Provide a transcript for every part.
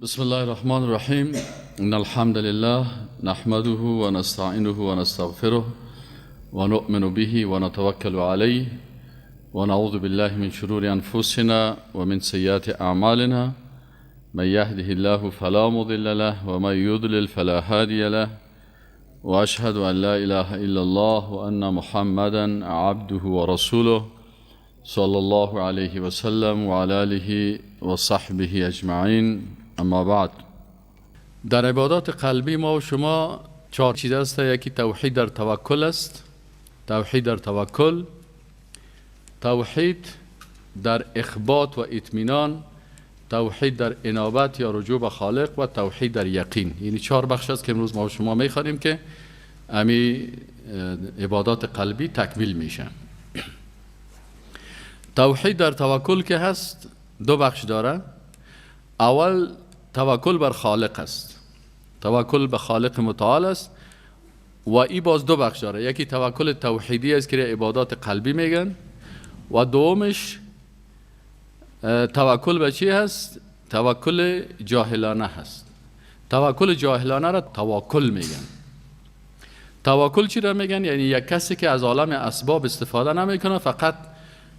بسم الله الرحمن الرحیم. ان الحمد لله نحمده ونستعینه ونستغفره ونؤمن به ونتوکل علیه ونعوذ بالله من شرور انفسنا ومن سیئات اعمالنا. من يهده الله فلا مضل له ومن يضلل فلا هادي له، واشهد ان لا اله الا الله وان محمدا عبده ورسوله صلى الله عليه وسلم وعلى آله وصحبه اجمعین. اما بعد، در عبادات قلبی ما و شما چهار چیز است. یکی توحید در توکل است، توحید در توکل، توحید در اخبات و اطمینان، توحید در انابت یا رجوع به خالق، و توحید در یقین. یعنی چهار بخش است که امروز ما و شما میخوانیم که امی عبادات قلبی تکمیل میشه. توحید در توکل که هست دو بخش داره. اول توکل بر خالق است، توکل به خالق متعال است، و ای باز دو بخش داره. یکی توکل توحیدی است که عبادات قلبی میگن، و دومش توکل به چی هست؟ توکل جاهلانه هست. توکل جاهلانه را تواکل میگن. توکل چی را میگن؟ یعنی یک کسی که از عالم اسباب استفاده نمیکنه، فقط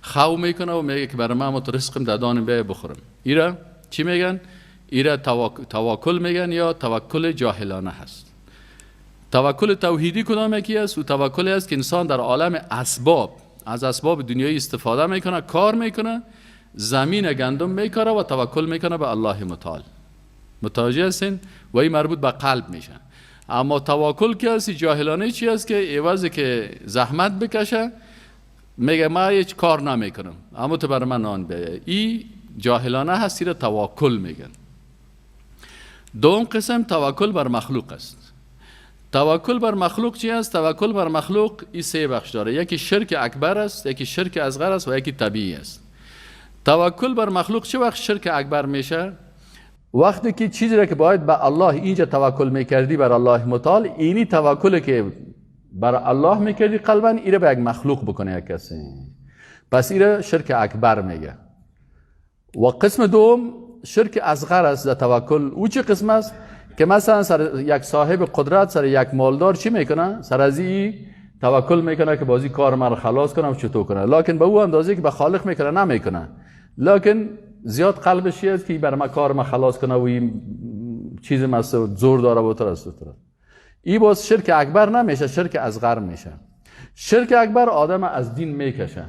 خو میکنه و میگه که برای من رزقم ددانم بیا بخورم. ایرا چی میگن؟ ایرا تواکل میگن یا توکل جاهلانه هست. توکل توحیدی کدام یکی است؟ و توکلی است که انسان در عالم اسباب، از اسباب دنیایی استفاده میکنه، کار میکنه، زمین گندم میکاره و توکل میکنه به الله متعال. متوجه هستین؟ و این مربوط به قلب میشه. اما توکل که است جاهلانه چی است؟ که عوضی که زحمت بکشه میگه من هیچ کار نمیکنم، اما تو بر من نان بیایه. این جاهلانه هست، را توکل میگن. دوم قسم توکل بر مخلوق است. توکل بر مخلوق چی است؟ توکل بر مخلوق این سه بخش داره. یکی شرک اکبر است، یکی شرک اصغر است و یکی طبیعی است. توکل بر مخلوق چه وقت شرک اکبر میشه؟ وقتی که چیزی را که باید به الله اینجا توکل میکردی، بر الله متعال، اینی توکل که بر الله میکردی قلبا، ایره به یک مخلوق بکنه یک کسی، پس ایره شرک اکبر میگه. و قسم دوم شرک اصغر است در توکل. او چه قسم است؟ که مثلا سر یک صاحب قدرت، سر یک مالدار چی میکنه؟ سر از این توکل میکنه که بازی کار من رو خلاص کنه و چطور کنه، لکن به او اندازه که به خالق میکنه نمیکنه، لکن زیاد قلبش است که بر ما کار ما خلاص کنه و این چیز مثل زور داره و تر است. این باز شرک اکبر نمیشه، شرک اصغر میشه. شرک اکبر آدم از دین میکشه،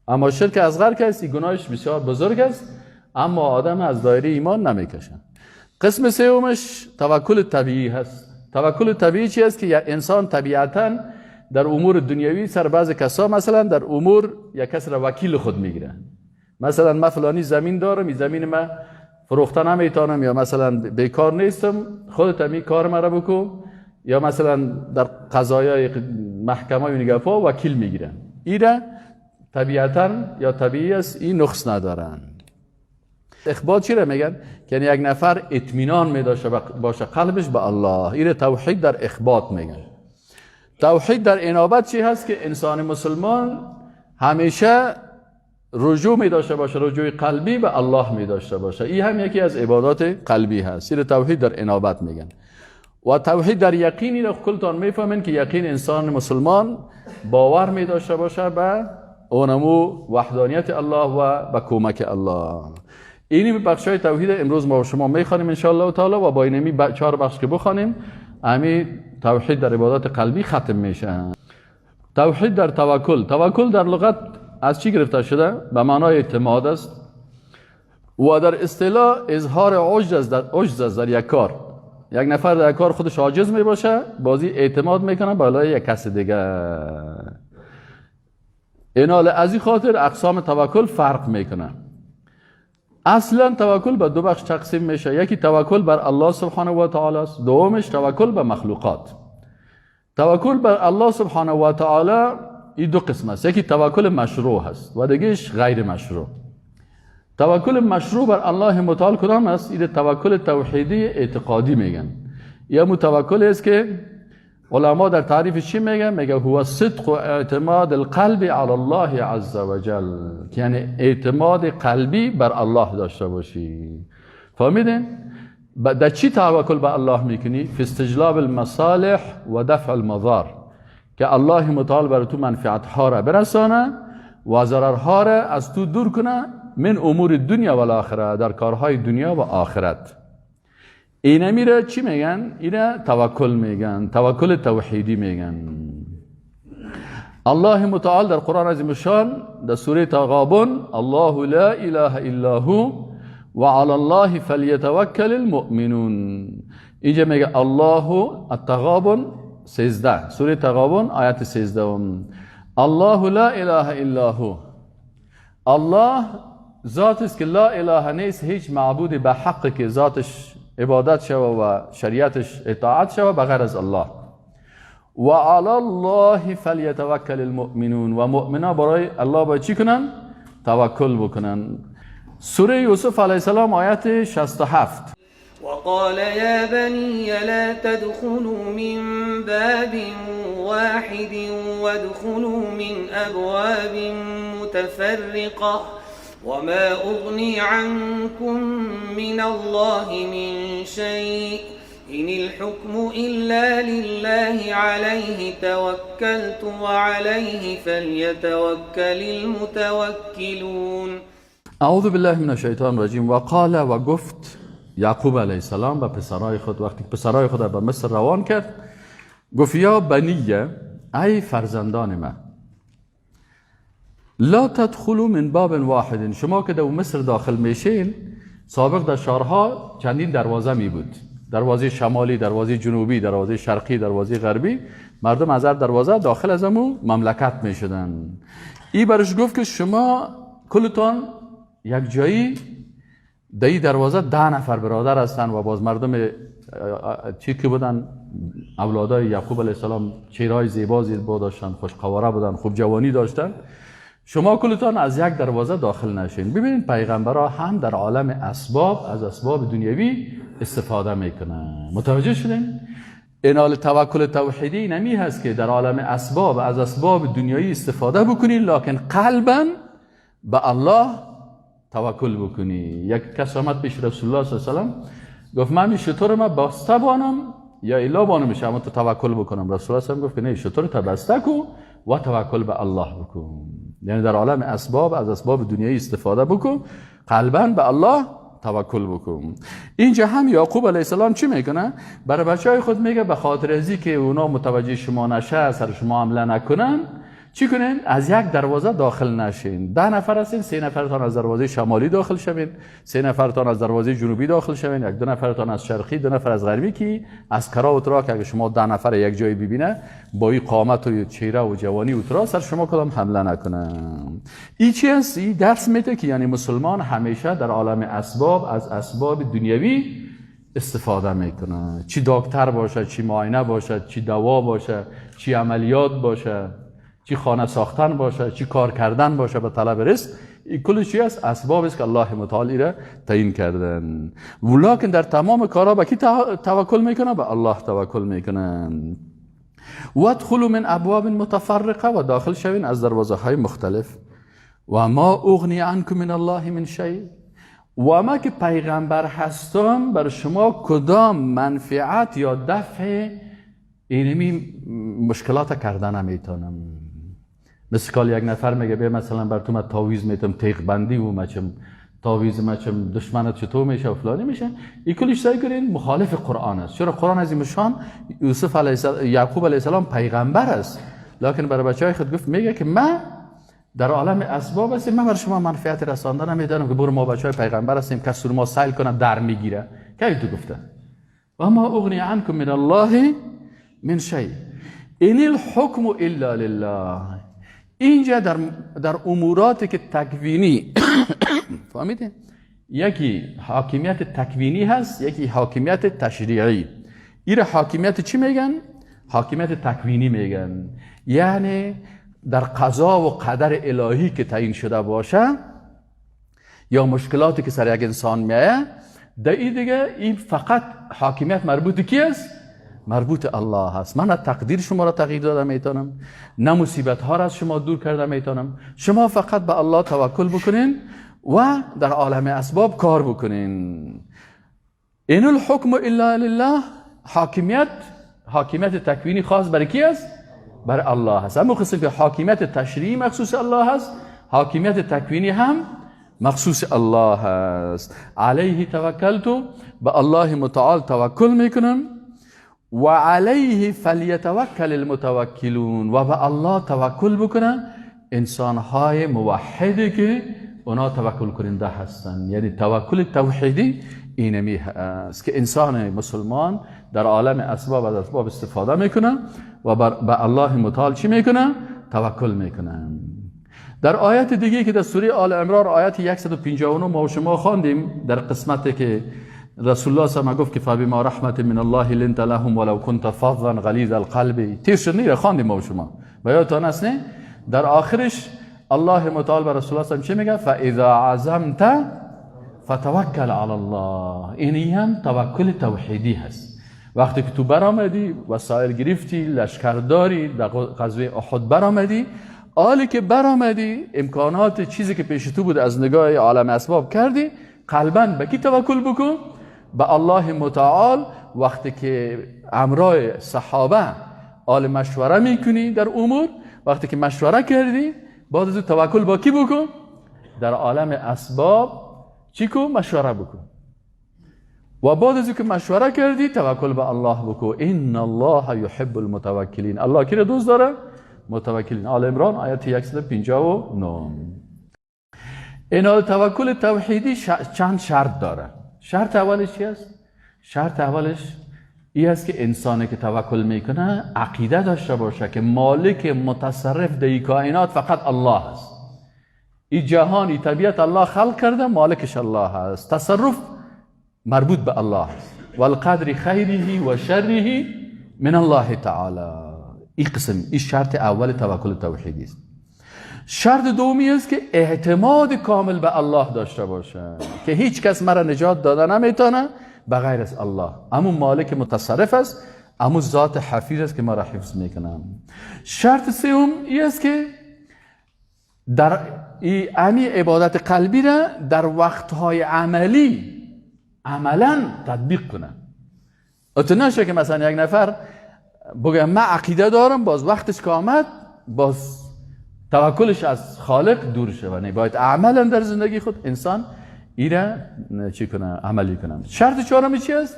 اما شرک اصغر که است گناهش بسیار بزرگ است، اما آدم از دایره ایمان نمیکشه. قسم سومش توکل طبیعی هست. توکل طبیعی چی است؟ که انسان طبیعتا در امور دنیوی سر بعض کسا، مثلا در امور یک کس را وکیل خود میگیره. مثلا من فلانی زمین دارم، این زمین من فروخته نمیتونم، یا مثلا بیکار نیستم، خودت می کار مرا بکو، یا مثلا در قضایای محکمه و نگفا وکیل میگیرن. ایره طبیعتا یا طبیعی است، این نقص ندارن. اخبات چی را میگن؟ که یعنی یک نفر اطمینان می داشته باشه قلبش به الله. ایره توحید در اخبات میگن. توحید در انابت چی هست؟ که انسان مسلمان همیشه رجوع می داشته باشه، رجوع قلبی به الله می داشته باشه. این هم یکی از عبادات قلبی هست. ایره توحید در انابت میگن. و توحید در یقینی را کلتان میفهمین که یقین انسان مسلمان باور می داشته باشه به اونمو وحدانیت الله و به کمک الله. اینی بخشای توحید امروز ما شما میخوانیم ان شاء الله تعالی، و با اینمی چهار بخش که بخوانیم امی توحید در عبادات قلبی ختم میشه. توحید در توکل. توکل در لغت از چی گرفته شده؟ به معنای اعتماد است، و در اصطلاح اظهار عجز است، در عجز است در یک کار. یک نفر در کار خودش عاجز می باشه، بازی اعتماد میکنه بالای یک کس دیگه. اینال از این خاطر اقسام توکل فرق میکنه. اصلا توکل به دو بخش تقسیم میشه. یکی توکل بر الله سبحانه و تعالی است، دومش توکل به مخلوقات. توکل بر الله سبحانه و تعالی این دو قسم است. یکی توکل مشروع هست و دیگهش غیر مشروع. توکل مشروع بر الله متعال کدام است؟ این توکل توحیدی اعتقادی میگن. یا مو توکل است که علما در تعریف چی میگن؟ میگه هو صدق و اعتماد القلب علی الله عز وجل، یعنی اعتماد قلبی بر الله داشته باشی. فهمیدین؟ در چی توکل به الله میکنی؟ فی استجلاب المصالح و دفع المضار، که الله متعال بر تو منفعت ها را برسانه و ضررها را از تو دور کنه، من امور دنیا و آخره، در کارهای دنیا و آخرت. اینه میره چی میگن؟ اینه توکل میگن، توکل توحیدی میگن. الله متعال در قرآن عظیم الشان در سوره تغابن، الله لا اله الا هو و علی الله فلیتوکل المؤمنون. اینجا میگه الله، التغابن 13، سوره تغابن آیت 13، الله لا اله الا هو، الله ذات است که لا اله نیست هیچ معبود به حق که ذاتش عبادت شوه و شریعتش اطاعت شوه بغیر از الله. و علی الله فلیتوکل المؤمنون، و مؤمنا برای الله باید چی کنن؟ توکل بکنن. سوره یوسف علیه السلام آیت 67، وقال يا بني لا تدخلوا من باب واحد وادخلوا من أبواب متفرقة وما أغني عنكم من الله من شيء إن الحكم إلا لله عليه توكلت وعليه فليتوكل المتوكلون. اعوذ بالله من الشیطان الرجیم. وقال، و گفت یعقوب علیه السلام به پسرای خود، وقتی پسرای خود به مصر روان کرد، گفت یا بنی، ای فرزندان من، لا تدخلوا من باب واحد. شما که در مصر داخل میشین، سابق در شهرها چندین دروازه می بود، دروازه شمالی، دروازه جنوبی، دروازه شرقی، دروازه غربی، مردم از هر دروازه داخل از امو مملکت می شدن. ای برش گفت که شما کلتان یک جایی در این دروازه 10 نفر برادر هستن و باز مردم چی که بودن، اولادای یعقوب علیه السلام چهرهای زیبا زیبا داشتن، خوشقواره بودن، خوب جوانی داشتن. شما کلتان از یک دروازه داخل نشین. ببینید پیغمبرها هم در عالم اسباب از اسباب دنیوی استفاده میکنن. متوجه شدین؟ اینال توکل توحیدی نمی هست که در عالم اسباب از اسباب دنیایی استفاده بکنی، لکن قلبا به الله توکل بکنی. یک کس آمد پیش رسول الله صلی الله علیه و سلم، گفت من شتر ما بسته بانم یا الا بانم میشه اما تو توکل بکنم. رسول الله صلی الله علیه و گفت که نه، شتر تا بسته کو و توکل به الله بکن. یعنی در عالم اسباب از اسباب دنیایی استفاده بکن، قلبا به الله توکل بکن. اینجا هم یعقوب علیه السلام چی میکنه؟ برای بچهای خود میگه به خاطر ازی که اونا متوجه شما نشه، سر شما حمله نکنن، چی کنین؟ از یک دروازه داخل نشین. 10 نفر هستین، 3 نفرتان از دروازه شمالی داخل شوین، 3 نفرتان از دروازه جنوبی داخل شوین، 1-2 نفرتان از شرقی، 2 نفر از غربی، که از کرا و ترا که اگه شما 10 نفر یک جایی ببینه با این قامت و چهره و جوانی و ترا سر شما کدام حمله نکنن. این چی است؟ این درس میده که یعنی مسلمان همیشه در عالم اسباب از اسباب دنیوی استفاده میکنه. چی دکتر باشه، چی معاینه باشه، چی دوا باشه، چی عملیات باشه، چی خانه ساختن باشه، چی کار کردن باشه به طلب رزق، این کل چی است؟ اسباب است که الله متعال را تعیین کردن. ولکن در تمام کارها به کی توکل میکنه؟ به الله توکل میکنن. وادخلوا من ابواب متفرقه، و داخل شوین از دروازه های مختلف. و ما اغنی عنکم من الله من شیء، و ما که پیغمبر هستم بر شما کدام منفعت یا دفع اینمی مشکلات کردن نمیتونم. مثل کال یک نفر میگه بیا مثلا بر تو من تعویذ میتم، تیغ بندی و مچم تعویذ مچم، دشمنت چطور میشه و فلانی میشه. این کلش سعی کنین مخالف قرآن است. چرا قرآن از این یوسف علیه السلام، یعقوب علیه السلام پیغمبر است، لکن برای بچهای خود گفت، میگه که من در عالم اسباب هستیم، من بر شما منفعت رساندن نمیدانم که برو ما بچهای پیغمبر هستیم کس ما سیل کنه در میگیره. کی تو گفته؟ و ما اغنی عنکم من الله من شیء ان الحکم الا لله. اینجا در اموراتی که تکوینی فهمیدین، یکی حاکمیت تکوینی هست، یکی حاکمیت تشریعی. این حاکمیت چی میگن؟ حاکمیت تکوینی میگن. یعنی در قضا و قدر الهی که تعیین شده باشه یا مشکلاتی که سر یک انسان میایه، در این دیگه این فقط حاکمیت مربوط کی است؟ مربوط الله هست. من نه تقدیر شما را تغییر داده میتونم، نه مصیبت ها را از شما دور کرده میتونم. شما فقط به الله توکل بکنین و در عالم اسباب کار بکنین. ان الحکم الا لله، حاکمیت تکوینی خاص برای کی است؟ بر الله هست. اما قسم که حاکمیت تشریعی مخصوص الله هست، حاکمیت تکوینی هم مخصوص الله هست. علیه توکلت، به الله متعال توکل میکنم. و علیه فلیتوکل المتوکلون، و به الله توکل بکنن انسانهای موحدی که اونا توکل کننده هستن. یعنی توکل توحیدی اینمی هست که انسان مسلمان در عالم اسباب از اسباب استفاده میکنه و به الله متعال چی میکنه؟ توکل میکنه. در آیت دیگه که در سوره آل عمران آیت 159 ما و شما خواندیم، در قسمتی که رسول الله صلی الله علیه و گفت که فبما رحمت من الله لنت لهم ولو كنت فظا غلیظ القلب، تیر شد نیره، خواندیم ما و شما، به یادتان است نه؟ در آخرش الله متعال به رسول الله صلی الله علیه و چی میگه؟ فاذا عزمت فتوکل علی الله. اینی هم توکل توحیدی هست. وقتی که تو برآمدی، وسایل گرفتی، لشکرداری، در غزوه احد برآمدی، حالی که برآمدی امکانات چیزی که پیش تو بود از نگاه عالم اسباب کردی، قلباً به کی توکل بکن؟ به الله متعال. وقتی که امرای صحابه آل مشوره میکنی در امور، وقتی که مشوره کردی بعد از توکل با کی بکن؟ در عالم اسباب چی کو؟ مشوره بکن. و بعد از که مشوره کردی توکل به الله بکن. ان الله یحب المتوکلین. الله کی را دوست داره؟ متوکلین. آل عمران آیت 159. این توکل توحیدی چند شرط داره. شرط اولش چی است؟ شرط اولش این است که انسانی که توکل میکنه عقیده داشته باشه که مالک متصرف در کائنات فقط الله است. این جهان، این طبیعت الله خلق کرده، مالکش الله است، تصرف مربوط به الله است. والقدر خیره و شره من الله تعالی. این قسم، این شرط اول توکل توحیدی است. شرط دومی است که اعتماد کامل به الله داشته باشه که هیچ کس مرا نجات داده نمیتونه بغیر از الله. امو مالک متصرف است، امو ذات حفیظ است که مرا حفظ میکنه. شرط سوم این است که در امی عبادت قلبی را در وقتهای عملی عملا تطبیق کنه. اتو نشه که مثلا یک نفر بگه من عقیده دارم، باز وقتش که آمد باز توکلش از خالق دور شود. نه، باید عملا در زندگی خود انسان ایره چی کنه؟ عملی کنه. شرط چهارم چی است؟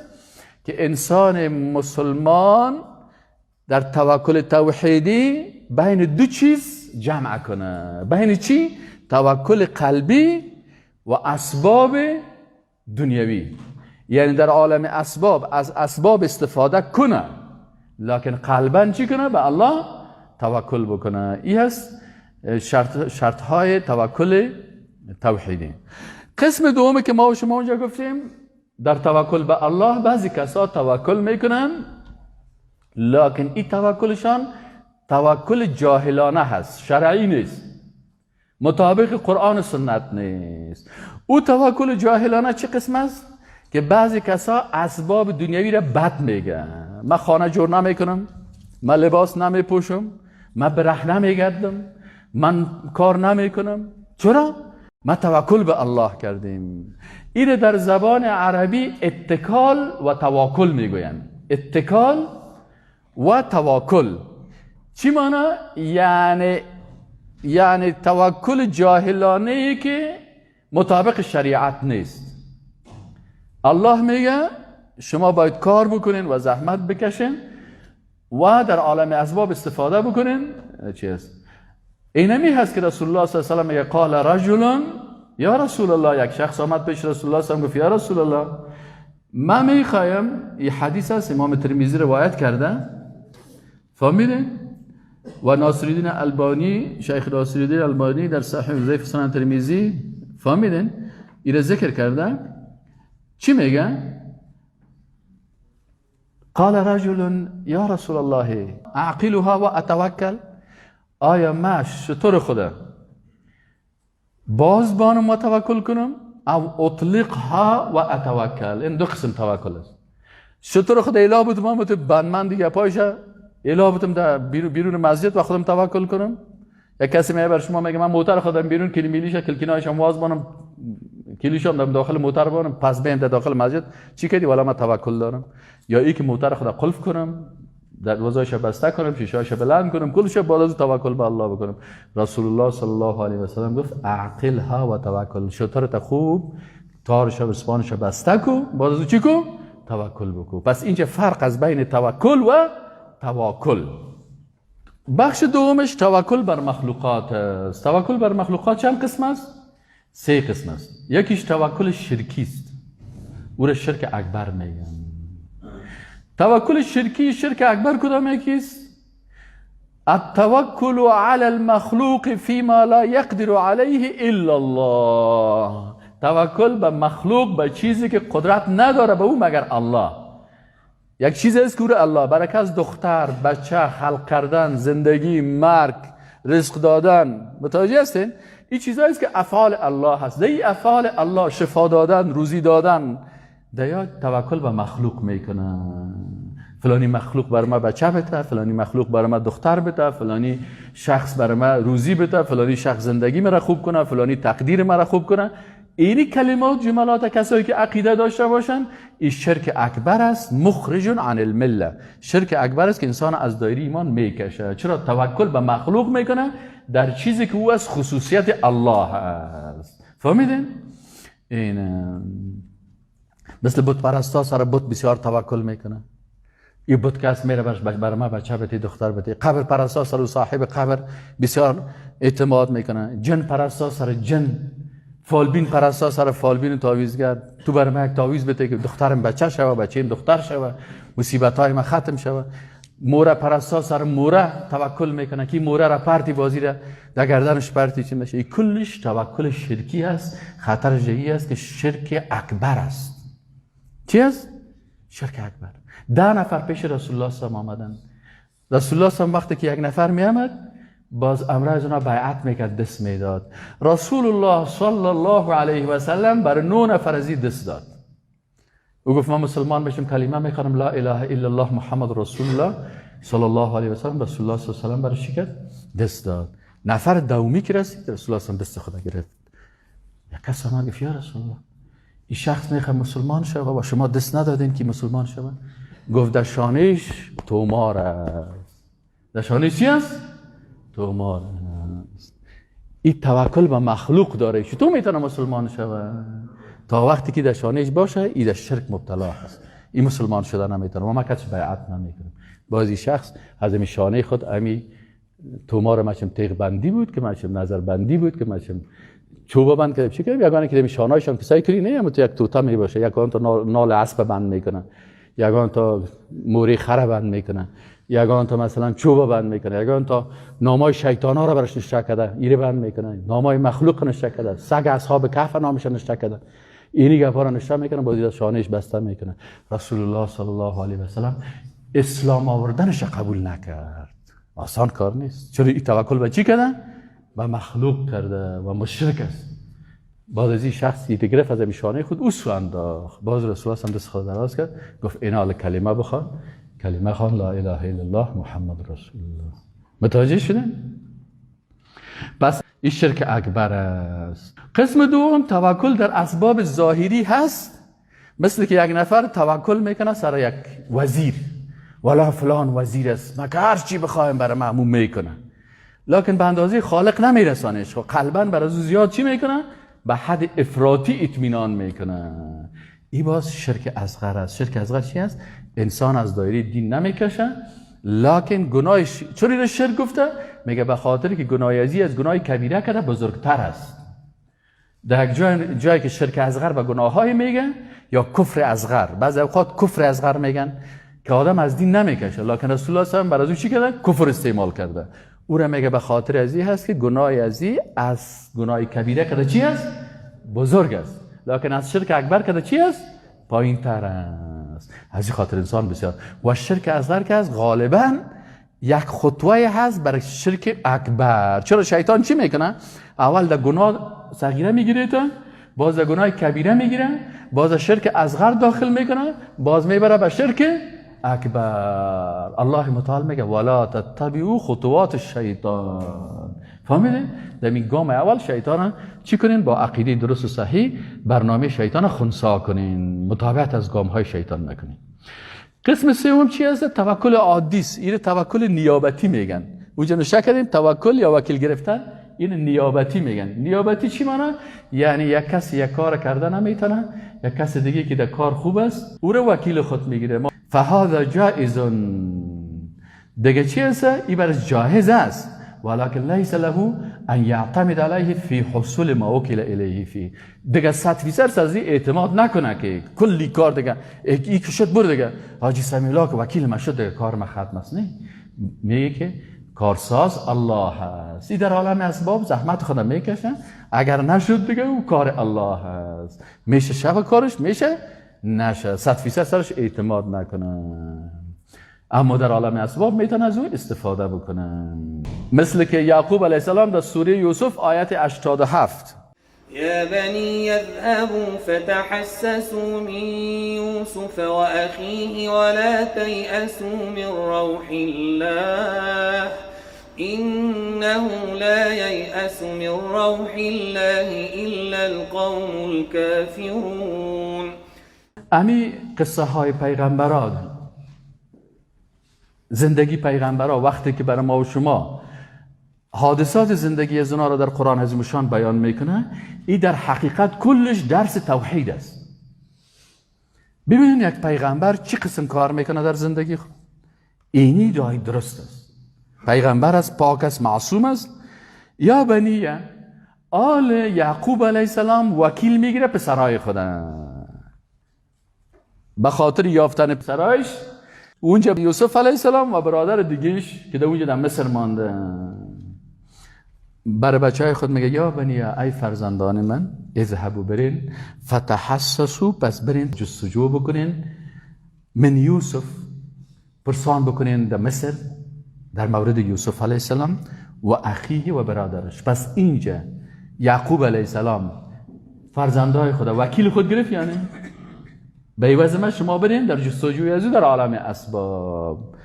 که انسان مسلمان در توکل توحیدی بین دو چیز جمع کنه. بین چی؟ توکل قلبی و اسباب دنیوی. یعنی در عالم اسباب از اسباب استفاده کنه، لکن قلبا چی کنه؟ به الله توکل بکنه. این هست شرط های توکل توحیدی. قسم دومی که ما و شما اونجا گفتیم در توکل به الله، بعضی کسا توکل میکنن لکن این توکلشان توکل جاهلانه هست، شرعی نیست، مطابق قرآن و سنت نیست. او توکل جاهلانه چه قسم است؟ که بعضی کسا اسباب دنیوی را بد میگن. من خانه جور نمیکنم، من لباس نمیپوشم، من برهنه میگردم، من کار نمیکنم. چرا؟ ما توکل به الله کردیم. این در زبان عربی اتکال و تواکل میگویند. اتکال و تواکل چی معنی؟ یعنی توکل جاهلانه ای که مطابق شریعت نیست. الله میگه شما باید کار بکنین و زحمت بکشین و در عالم اسباب استفاده بکنین. چی است؟ اینمی هست که رسول الله صلی الله علیه و سلم میگه قال رجل یا رسول الله، یک شخص آمد پیش رسول الله صلی الله علیه و گفت یا رسول الله من میخوایم، این حدیث است امام ترمذی روایت کرده، فهمیدین؟ و ناصرالدین البانی، شیخ ناصرالدین البانی در صحیح ضعیف سنن ترمذی، فهمیدین؟ این ذکر کرده. چی میگه؟ قال رجل یا رسول الله اعقلها و اتوکل، آیا ما شطور خدا باز بانم و توکل کنم او اطلقها و اتوکل؟ این دو قسم توکل است. شطور خدا اله بودم ما بند من دیگه پایشه اله بودم در بیرون مسجد و خودم توکل کنم. یک کسی میگه بر شما میگه من موتر خودم بیرون کلی میلیشه کلکینایش هم واز بانم کلیش هم در داخل موتر بانم، پس بیم در داخل مسجد چی کردی؟ والا من توکل دارم. یا ای که موتر خدا قلف کنم، دروازه‌اش بسته کنم، شیشه‌اش بلند کنم، کلش بعد از توکل به الله بکنم. رسول الله صلی الله علیه و سلم گفت اعقلها و توکل، شترت خوب تارش و اسپانش بسته کو، بعد از چی کو؟ توکل بکو. پس اینجا فرق از بین توکل و تواکل. بخش دومش توکل بر مخلوقات است. توکل بر مخلوقات چند قسم است؟ سه قسم است. یکیش توکل شرکی است، او را شرک اکبر میگن. توکل شرکی، شرک اکبر کدام یکیست؟ التوکل علی المخلوق فيما لا يقدر علیه الا الله. توکل به مخلوق، به چیزی که قدرت نداره به او مگر الله. یک چیز است که الله برکه از دختر، بچه، خلق کردن، زندگی، مرگ، رزق دادن، متوجه هستین؟ این چیزهایی است که افعال الله هست. در این افعال الله، شفا دادن، روزی دادن، در توکل به مخلوق میکنه. فلانی مخلوق بر ما بچه بده، فلانی مخلوق بر ما دختر بده، فلانی شخص بر ما روزی بده، فلانی شخص زندگی مرا خوب کنه، فلانی تقدیر مرا خوب کنه. اینی کلمات جملات کسایی که عقیده داشته باشن، این شرک اکبر است، مخرج عن المله. شرک اکبر است که انسان از دایره ایمان میکشه. چرا؟ توکل به مخلوق میکنه در چیزی که او از خصوصیت الله است. فهمیدین؟ این مثل بت پرستا سر بت بسیار توکل میکنه. این بت کس میره بر ما بچه بده، دختر بده. قبر پرستا سر صاحب قبر بسیار اعتماد میکنه. جن پرستا سر جن، فالبین پرستا سر فالبین تعویذگر، تو بر ما یک تعویذ بده که دخترم بچه شوه، بچه‌م دختر شوه، مصیبت‌های ما ختم شوه. موره پرستا سر موره توکل میکنه که موره را پرتی بازی را در گردنش پرتی چی میشه. این کلش توکل شرکی است. خطر جهی است که شرک اکبر است. چی است؟ شرک اکبر. 10 نفر پیش رسول الله صلی الله علیه و آمدن. رسول الله صلی الله علیه و وقتی که یک نفر می آمد، باز امر از اونا بیعت میکرد، دست میداد. رسول الله صلی الله علیه و سلم بر 9 نفر از دست داد. او گفت من مسلمان بشم، کلمه میخوانم لا اله الا الله محمد رسول الله صلی الله علیه و سلم. رسول الله صلی الله علیه و سلم برش چی کرد؟ دست داد. نفر دومی که رسید، رسول الله صلی الله علیه و دست خدا گرفت. یک کس آمد گفت یا رسول الله، این شخص میخواد مسلمان شود و شما دست ندادین که مسلمان شود. گفت در شانهش تومار است. در شانهش چی است؟ تومار است. این توکل به مخلوق داره، چطور میتونه مسلمان شود؟ تا وقتی که در شانهش باشه این در شرک مبتلا هست، این مسلمان شده نمیتونه و ما کسی بیعت نمیکنم. بعضی شخص از این شانه خود امی تومار مچم تیغ بندی بود که مچم نظر بندی بود که مچم چوبه بند کرده چی کرد، یگانه که شانه‌هایشان که سعی کنی نه اما تو یک توته می باشه، یگان تا نال اسب بند میکنه، یگان تا موری خره بند میکنه، یگان تا مثلا چوبه بند میکنه، یگان تا نامای شیطانا را برش نشته کرده ایره بند میکنه، نامای مخلوق نشته کرده، سگ اصحاب کهف نامش نشته کرده، اینی گپا را نشته میکنه، بازی شانهش بسته میکنه. رسول الله صلی الله علیه و سلم اسلام آوردنش قبول نکرد. آسان کار نیست. چرا این توکل به چی کرده؟ به مخلوق کرده و مشرک است. بعد از این شخص گرفت از شانه خود او سو انداخت. باز رسول الله دست خود دراز کرد، گفت اینا کلمه بخوان، کلمه خوان لا اله الا الله محمد رسول الله. متوجه شدن؟ پس این شرک اکبر است. قسم دوم توکل در اسباب ظاهری هست، مثل که یک نفر توکل میکنه سر یک وزیر، والا فلان وزیر است، ما که هر چی بخوایم برای معموم میکنه، لکن به اندازه خالق نمیرسانش. خب قلبا بر از او زیاد چی میکنه؟ به حد افراطی اطمینان میکنه. این باز شرک اصغر است. شرک اصغر چی است؟ انسان از دایره دین نمیکشه، لکن گناهش، چون اینو شرک گفته؟ میگه به خاطر که گناه ازی از گناه کبیره کرده بزرگتر است. در یک جایی که شرک اصغر به گناههای میگه یا کفر اصغر، بعضی اوقات کفر اصغر میگن که آدم از دین نمیکشه، لکن رسول الله صلی الله علیه و آله بر از او چی کرده؟ کفر استعمال کرده. او را میگه به خاطر ازی هست که گناه ازی از گناه کبیره کرده چی است؟ بزرگ است، لکن از شرک اکبر کرده چی است؟ پایین تر است. از این خاطر انسان بسیار و شرک اصغر که از غالبا یک خطوه هست برای شرک اکبر. چرا شیطان چی میکنه؟ اول در گناه صغیره میگیره، تا باز در گناه کبیره میگیره، باز شرک اصغر داخل میکنه، باز میبره به شرک اکبر. الله متعال میگه ولا تتبعوا خطوات الشیطان. فهمیدین؟ در این گام اول شیطان چی کنین؟ با عقیده درست و صحیح برنامه شیطان خنثی کنین، متابعت از گام های شیطان نکنین. قسم سوم چی هست؟ توکل عادی است. این توکل نیابتی میگن. اونجا نشه کردیم توکل یا وکیل گرفتن، این نیابتی میگن. نیابتی چی معنی؟ یعنی یک کسی یک کار کرده نمیتونه، یک کس دیگه که در کار خوب است او رو وکیل خود میگیره. فهذا جائز. دیگه چی هست؟ این برش جایز است، ولكن ليس له ان يعتمد عليه في حصول ما وكل اليه فيه. دیگه 100% از این اعتماد نکنه که کلی کار دیگه ای که شد بر دیگه حاجی سمیلا که وکیل ما شد دیگه کار ما ختم است. نه، میگه که کارساز الله است. این در عالم اسباب زحمت خودم میکشه، اگر نشد دیگه او کار الله است. میشه شب کارش، میشه نشه، 100% سرش اعتماد نکنه. اما در عالم اسباب میتونه از او استفاده بکنه. مثل که یعقوب علیه السلام در سوره یوسف آیت 87: یا بنی اذهبوا فتحسسوا من یوسف وأخیه ولا تیأسوا من روح الله انه لا ییأس من روح الله الا القوم الكافرون. امی قصه های پیغمبران، زندگی پیغمبران، وقتی که برای ما و شما حادثات زندگی از اونا را در قرآن عظیمشان بیان میکنه، این در حقیقت کلش درس توحید است. ببینید یک پیغمبر چی قسم کار میکنه در زندگی خود. اینی دعای درست است. پیغمبر است، پاک است، معصوم است. یا بنی آل یعقوب علیه السلام وکیل میگیره پسرای خدا به خاطر یافتن پسرایش. اونجا یوسف علیه السلام و برادر دیگهش که در اونجا در مصر مانده، برای بچه های خود میگه یا بنی، ای فرزندان من، اذهبوا برین، فتحسسوا، پس برین جستجو بکنین، من یوسف، پرسان بکنین در مصر در مورد یوسف علیه السلام و اخیه و برادرش. پس اینجا یعقوب علیه السلام فرزندای خود وکیل خود گرفت، یعنی به عوض من شما برین در جستجوی از او در عالم اسباب.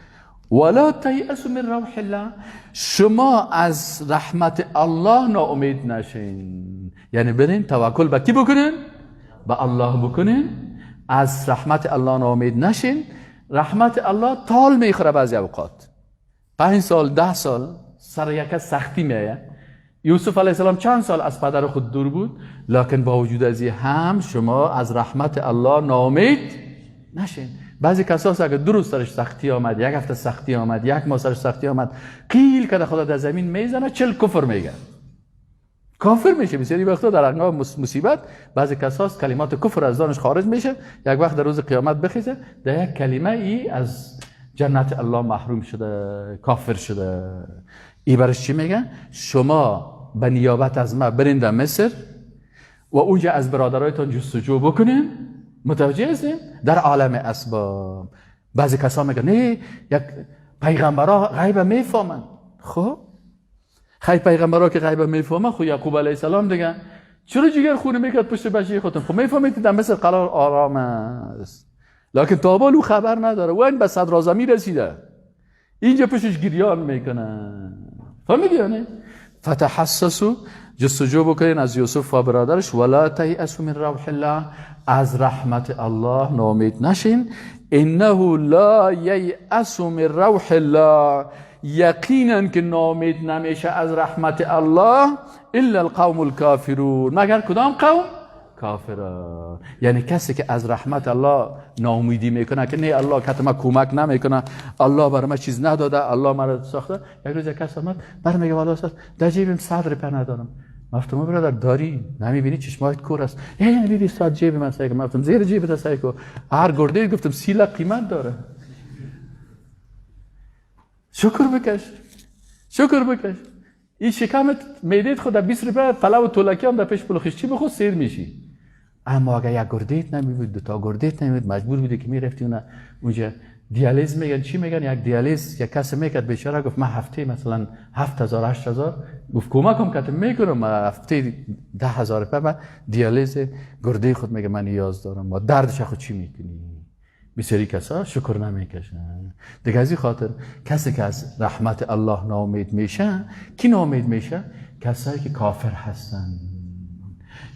ولا تیأسوا من روح الله، شما از رحمت الله ناامید نشین. یعنی برین توکل به کی بکنین؟ به الله بکنین، از رحمت الله ناامید نشین. رحمت الله تال میخوره بعضی اوقات، 5 سال 10 سال سر یک سختی میایه. یوسف علیه السلام چند سال از پدر خود دور بود، لکن با وجود از این هم شما از رحمت الله ناامید نشین. بعضی کسا اگه 2 روز سرش سختی آمد، 1 هفته سختی آمد، 1 ماه سرش سختی آمد، قیل که خدا در زمین میزنه 40 کفر میگه، کافر میشه. بسیاری وقتا در هنگام مصیبت بعضی کسا کلمات کفر از دانش خارج میشه، یک وقت در روز قیامت بخیزه در یک کلمه ای از جنت الله محروم شده، کافر شده. ای برش چی میگه؟ شما به نیابت از ما برین در مصر و اونجا از برادرایتان جستجو بکنین. متوجه هستین؟ در عالم اسباب. بعضی کسا میگن نه، یک پیغمبرا غیب میفهمن. خب خیلی پیغمبرا که غیب میفهمن، خب یعقوب علیه السلام دیگه چرا جگر خونه میکرد پشت بچه خودم؟ خب میفهمید در مصر قرار آرام است، لکن تا حال او خبر نداره و این به صدراعظمی رسیده، اینجا پشتش گریان میکنه. فهمیدی یعنی؟ فتحسسوا، جستجو بکنین از یوسف و برادرش، ولا تیأسوا من روح الله، از رحمت الله ناامید نشین. انه لا ییأس من روح الله، یقینا که ناامید نمیشه از رحمت الله، الا القوم الکافرون، مگر کدام قوم؟ کافران. یعنی کسی که از رحمت الله ناامیدی میکنه که نه الله که ما کمک نمیکنه، الله برای ما چیز نداده، الله مرا ساخته. یک روز یک کس آمد بر میگه والا استاد در جیبم 100 روپیه ندارم. گفتم برادر داری، نمیبینی چشمایت کور است. ای ببین استاد جیب من سعی کن. گفتم زیر جیبت سعی کن، هر گرده گفتم 30 لک قیمت داره. شکر بکش، شکر بکش. این شکمت میدید خود 20 روپیه پلو و تولکی هم در پیش پلو خشتی بخور سیر میشی. اما اگر یک گردیت نمیبود، 2 تا گردیت نمیبود، مجبور بودی که میرفتی اونجا دیالیز میگن چی میگن، یک دیالیز یک کس میکرد بیچاره، گفت من هفته مثلا 7000 8000، گفت کمکم کت میکنم، من هفته 10000 روپیه من دیالیز گرده خود میگه من نیاز دارم، ما دردش خود چی میکنی؟ بسیاری کسا شکر نمیکشن. دیگه از این خاطر کسی که از رحمت الله ناامید میشه، کی ناامید میشه؟ کسایی که کافر هستن،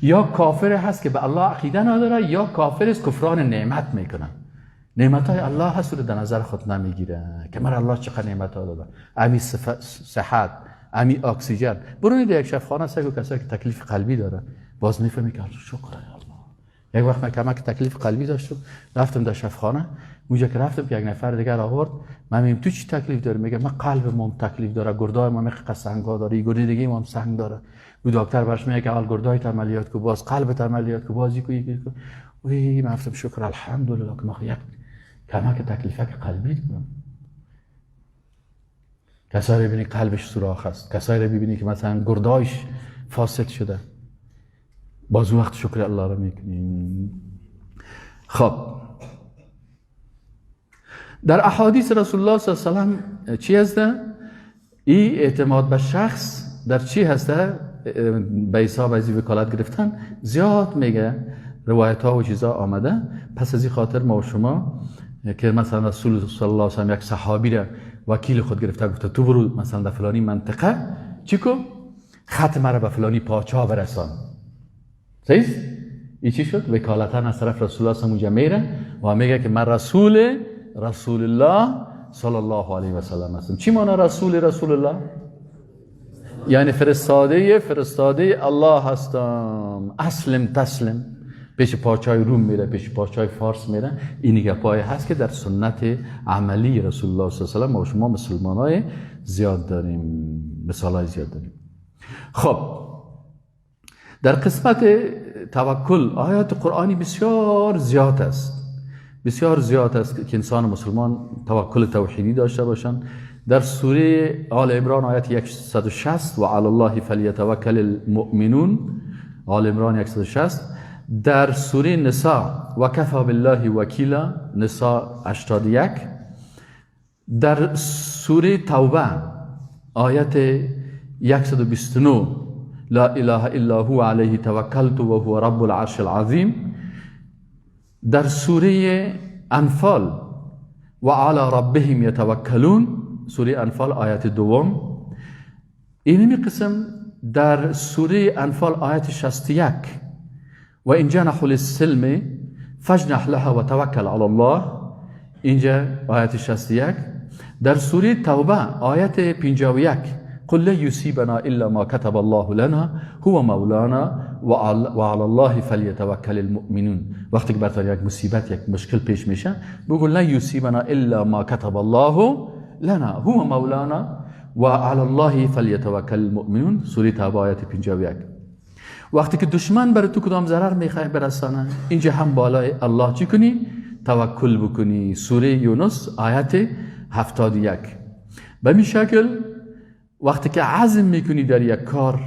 یا کافر هست که به الله عقیده نداره، یا کافر است کفران نعمت میکنن. نعمت های الله هست رو در نظر خود نمیگیره که من الله چقدر نعمت ها داده، امی صحت، امی اکسیژن. برو یک شفخانه سگو کسایی که تکلیف قلبی داره، باز میفهمی که شکر الله. یک وقت من کمک تکلیف قلبی داشتم، رفتم در شفخانه. اونجا که رفتم که یک نفر دیگر آورد، من میگم تو چی تکلیف داری؟ میگه من قلب مام تکلیف داره، گردای ما میخه سنگا داره، یه گرده دیگه مام سنگ داره. او دکتر برش میگه که اول گردای عملیات کو، باز قلب عملیات کو، باز کو کو. وی من گفتم شکر الحمدلله که ما یک کمک تکلیفک قلبی دارم. کسایی ببینی قلبش سوراخ است، کسایی رو ببینی که مثلا گردایش فاسد شده، باز وقت شکر الله رو میکنیم. خب در احادیث رسول الله صلی الله علیه و سلم چی هسته؟ ای اعتماد به شخص در چی هسته؟ به حساب از وکالت گرفتن زیاد میگه، روایت ها و چیزا آمده. پس از این خاطر ما و شما که مثلا رسول صلی الله علیه و سلم یک صحابی را وکیل خود گرفته، گفته تو برو مثلا در فلانی منطقه چی کو؟ خط مرا به فلانی پاچا برسان. صحیح؟ این چی شد؟ وکالتا از طرف رسول الله صلی الله علیه و میره و میگه که من رسول الله صلی الله علیه و سلم هستم. چی معنی رسول الله؟ یعنی فرستاده الله هستم. اسلم تسلم. پیش پاچای روم میره، پیش پاچای فارس میره. این گپای هست که در سنت عملی رسول الله صلی الله علیه و سلم ما شما مسلمانای زیاد داریم، مثالای زیاد داریم. خب در قسمت توکل آیات قرآنی بسیار زیاد است، بسیار زیاد است که انسان مسلمان توکل توحیدی داشته باشند. در سوره آل عمران آیت 160 و علی الله فلیتوکل المؤمنون، آل عمران 160. در سوره نساء و کفا بالله وکیلا، نساء 81. در سوره توبه آیت 129 لا اله الا هو علیه توکلت و هو رب العرش العظیم. در سوره انفال و علی ربهم یتوکلون، سوره انفال آیت دوم. اینمی قسم در سوره انفال آیت 61 و این جنحوا للسلم فاجنح لها و توکل علی الله، اینجا آیت 61. در سوره توبه آیت 51 قل لا یصیبنا الا ما كتب الله لنا هو مولانا و علی الله فلیتوکل المؤمنون. وقتی که برات یک مصیبت، یک مشکل پیش میشه، بگو لا یصیبنا الا ما كتب الله لنا هو مولانا و علی الله فلیتوکل المؤمنون، سوره توبه آیت 51. وقتی که دشمن برای تو کدام ضرر میخواد برسانه، اینجا هم بالای الله چی کنی؟ توکل بکنی. سوره یونس آیت 71. به می شکل وقتی که عزم میکنی در یک کار،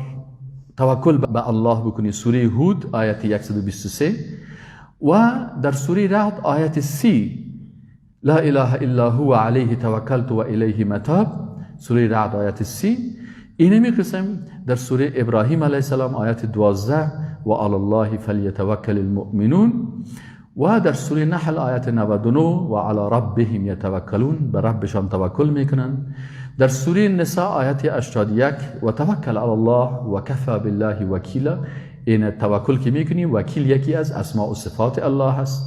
توکل به الله بکنی. سوره هود آیت 123. و در سوره رعد آیت 30 لا اله الا هو علیه توکلت و الیه متاب، سوره رعد آیت 30. اینمی قسم در سوره ابراهیم علیه السلام آیت 12 و علی الله فلیتوکل المؤمنون. و در سوره نحل آیت 99 و علی ربهم یتوکلون، به ربشان توکل میکنن. در سوره نساء آیت 81 و توکل علی الله و کفا بالله وکیلا، این توکل که میکنی وکیل یکی از اسماء و صفات الله هست.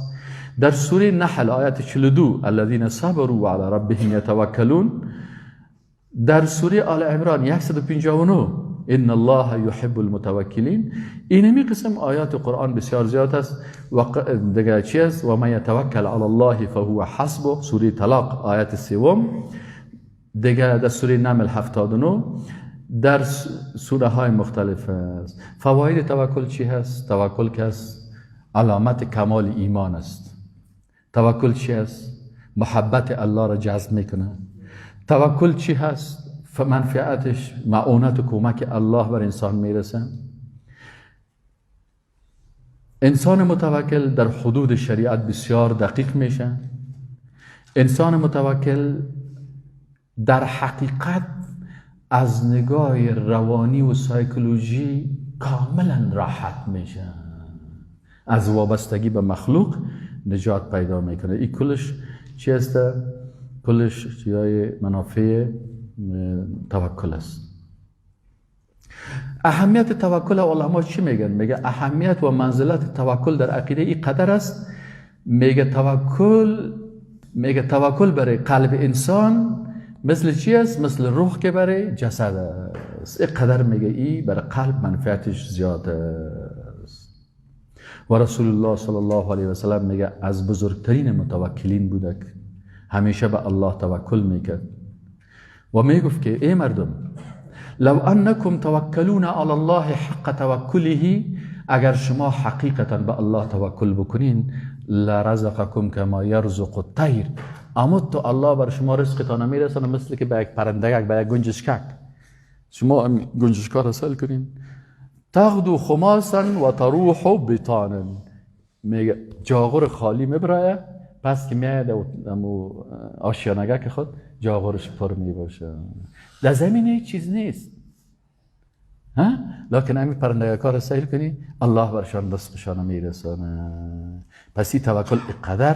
در سوره نحل آیت 42 الذین صبروا و علی ربهم یتوکلون. در سوره آل عمران 159 ان الله یحب المتوکلین. اینمی قسم آیات قرآن بسیار زیاد است. و دیگه چی است؟ و من یتوکل علی الله فهو حسبه، سوره طلاق آیت 3. دیگه در سوره نمل 79. در سوره های مختلف است. فواید توکل چی هست؟ توکل که است علامت کمال ایمان است. توکل چی است؟ محبت الله را جذب میکنه. توکل چی هست؟ منفعتش معونت و کمک الله بر انسان میرسه. انسان متوکل در حدود شریعت بسیار دقیق میشه. انسان متوکل در حقیقت از نگاه روانی و سایکولوژی کاملا راحت میشه، از وابستگی به مخلوق نجات پیدا میکنه. این کلش چی است؟ کلش چیزای منافع توکل است. اهمیت توکل علما چی میگن؟ میگه اهمیت و منزلت توکل در عقیده این قدر است. میگه توکل برای قلب انسان مثل چی است؟ مثل روح که برای جسد است. این قدر میگه ای برای قلب منفعتش زیاد است. و رسول الله صلی الله علیه و سلم میگه از بزرگترین متوکلین بوده، همیشه به الله توکل میکرد و میگفت که ای مردم، لو انکم توکلون علی الله حق توکله، اگر شما حقیقتا به الله توکل بکنین، لرزقکم کما یرزق الطیر، اما تو الله بر شما رزقتان میرسانه مثل که به یک پرندگک، به یک گنجشکک. شما گنجشکا را سیل کنین، تغدو خماسا و تروح بطانا، میگه جاغور خالی میبرایه، پس که میاد آشیانگک خود جاغورش پر میباشه. در زمین هیچ چیز نیست، ها؟ لکن همین پرندگک را سیل کنی، الله برشان رزقشان میرسانه. پس این توکل قدر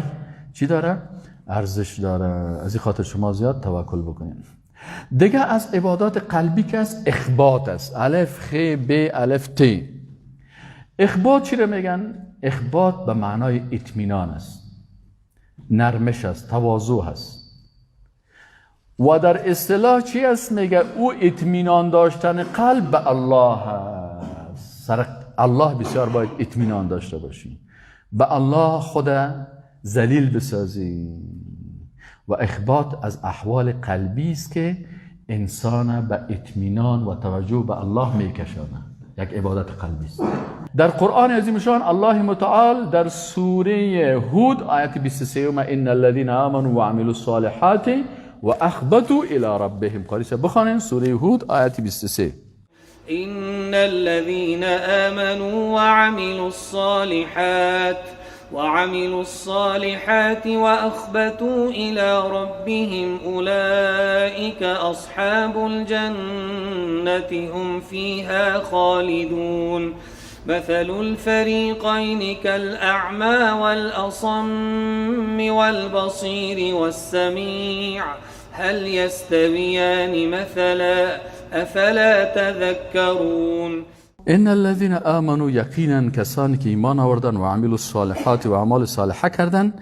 چی داره؟ ارزش داره. از این خاطر شما زیاد توکل بکنین. دیگه از عبادات قلبی که است اخبات است. الف خ ب الف ت. اخبات چی رو میگن؟ اخبات به معنای اطمینان است، نرمش است، تواضع است. و در اصطلاح چی است؟ میگه او اطمینان داشتن قلب به الله است. سر الله بسیار باید اطمینان داشته باشی، به الله خود ذلیل بسازی. و اخبات از احوال قلبی است که انسان به اطمینان و توجه به الله میکشانه. یک عبادت قلبی است. در قرآن عظیم شان الله متعال در سوره هود آیت 23 ان الذين آمنوا وعملوا الصالحات و اخبتوا الى ربهم. قاری صاحب بخوانین سوره هود آیت 23. ان الذين آمنوا وعملوا الصالحات وأخبتوا إلى ربهم أولئك أصحاب الجنة هم فيها خالدون. مثل الفريقين كالأعمى والأصم والبصير والسميع هل يستويان مثلا أفلا تذكرون. ان الذين آمنوا، یقینا کسانی که ایمان آوردن و عملوا الصالحات و اعمال صالحه کردن،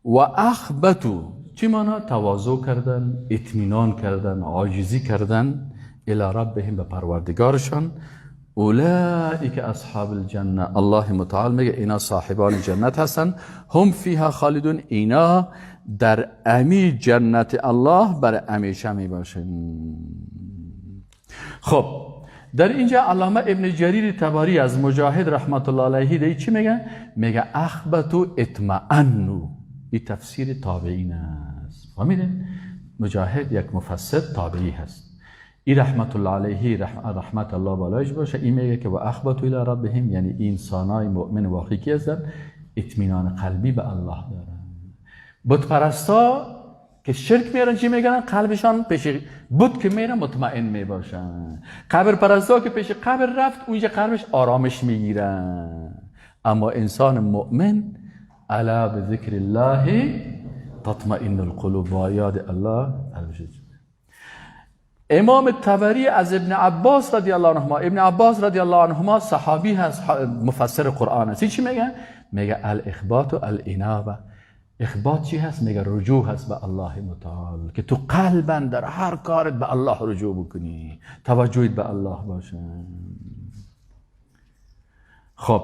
و اخبتوا، چی معنا؟ تواضع کردن، اطمینان کردن، عاجزی کردن، الی ربهم، به پروردگارشان، اولئک اصحاب الجنه. الله متعال میگه اینا صاحبان جنت هستن، هم فیها خالدون، اینا در امی جنت الله بر همیشه میباشن. خب در اینجا علامه ابن جریر طبری از مجاهد رحمت الله علیه دی چی میگه؟ میگه اخبتوا اطمئنوا. این تفسیر تابعین است. فهمیدین؟ مجاهد یک مفسر تابعی هست. این رحمت الله علیه، رحمت الله بالایش باشه، این میگه که و اخبتوا الی ربهم، یعنی انسانای مؤمن واقعی که هستن اطمینان قلبی به الله دارن. بت پرستا که شرک میارن چی میگن؟ قلبشان پیش بت که میرن مطمئن میباشن. قبر پرستا که پیش قبر رفت اونجا قلبش آرامش میگیرن. اما انسان مؤمن الا بذکر الله تطمئن القلوب، با یاد الله قلبش. امام طبری از ابن عباس رضی الله عنهما، ابن عباس رضی الله عنهما صحابی هست، مفسر قرآن است. چی میگه؟ میگه الاخبات و الانابه. اخبات چی هست؟ میگه رجوع هست به الله متعال، که تو قلبا در هر کارت به الله رجوع بکنی، توجهت به الله باشه. خب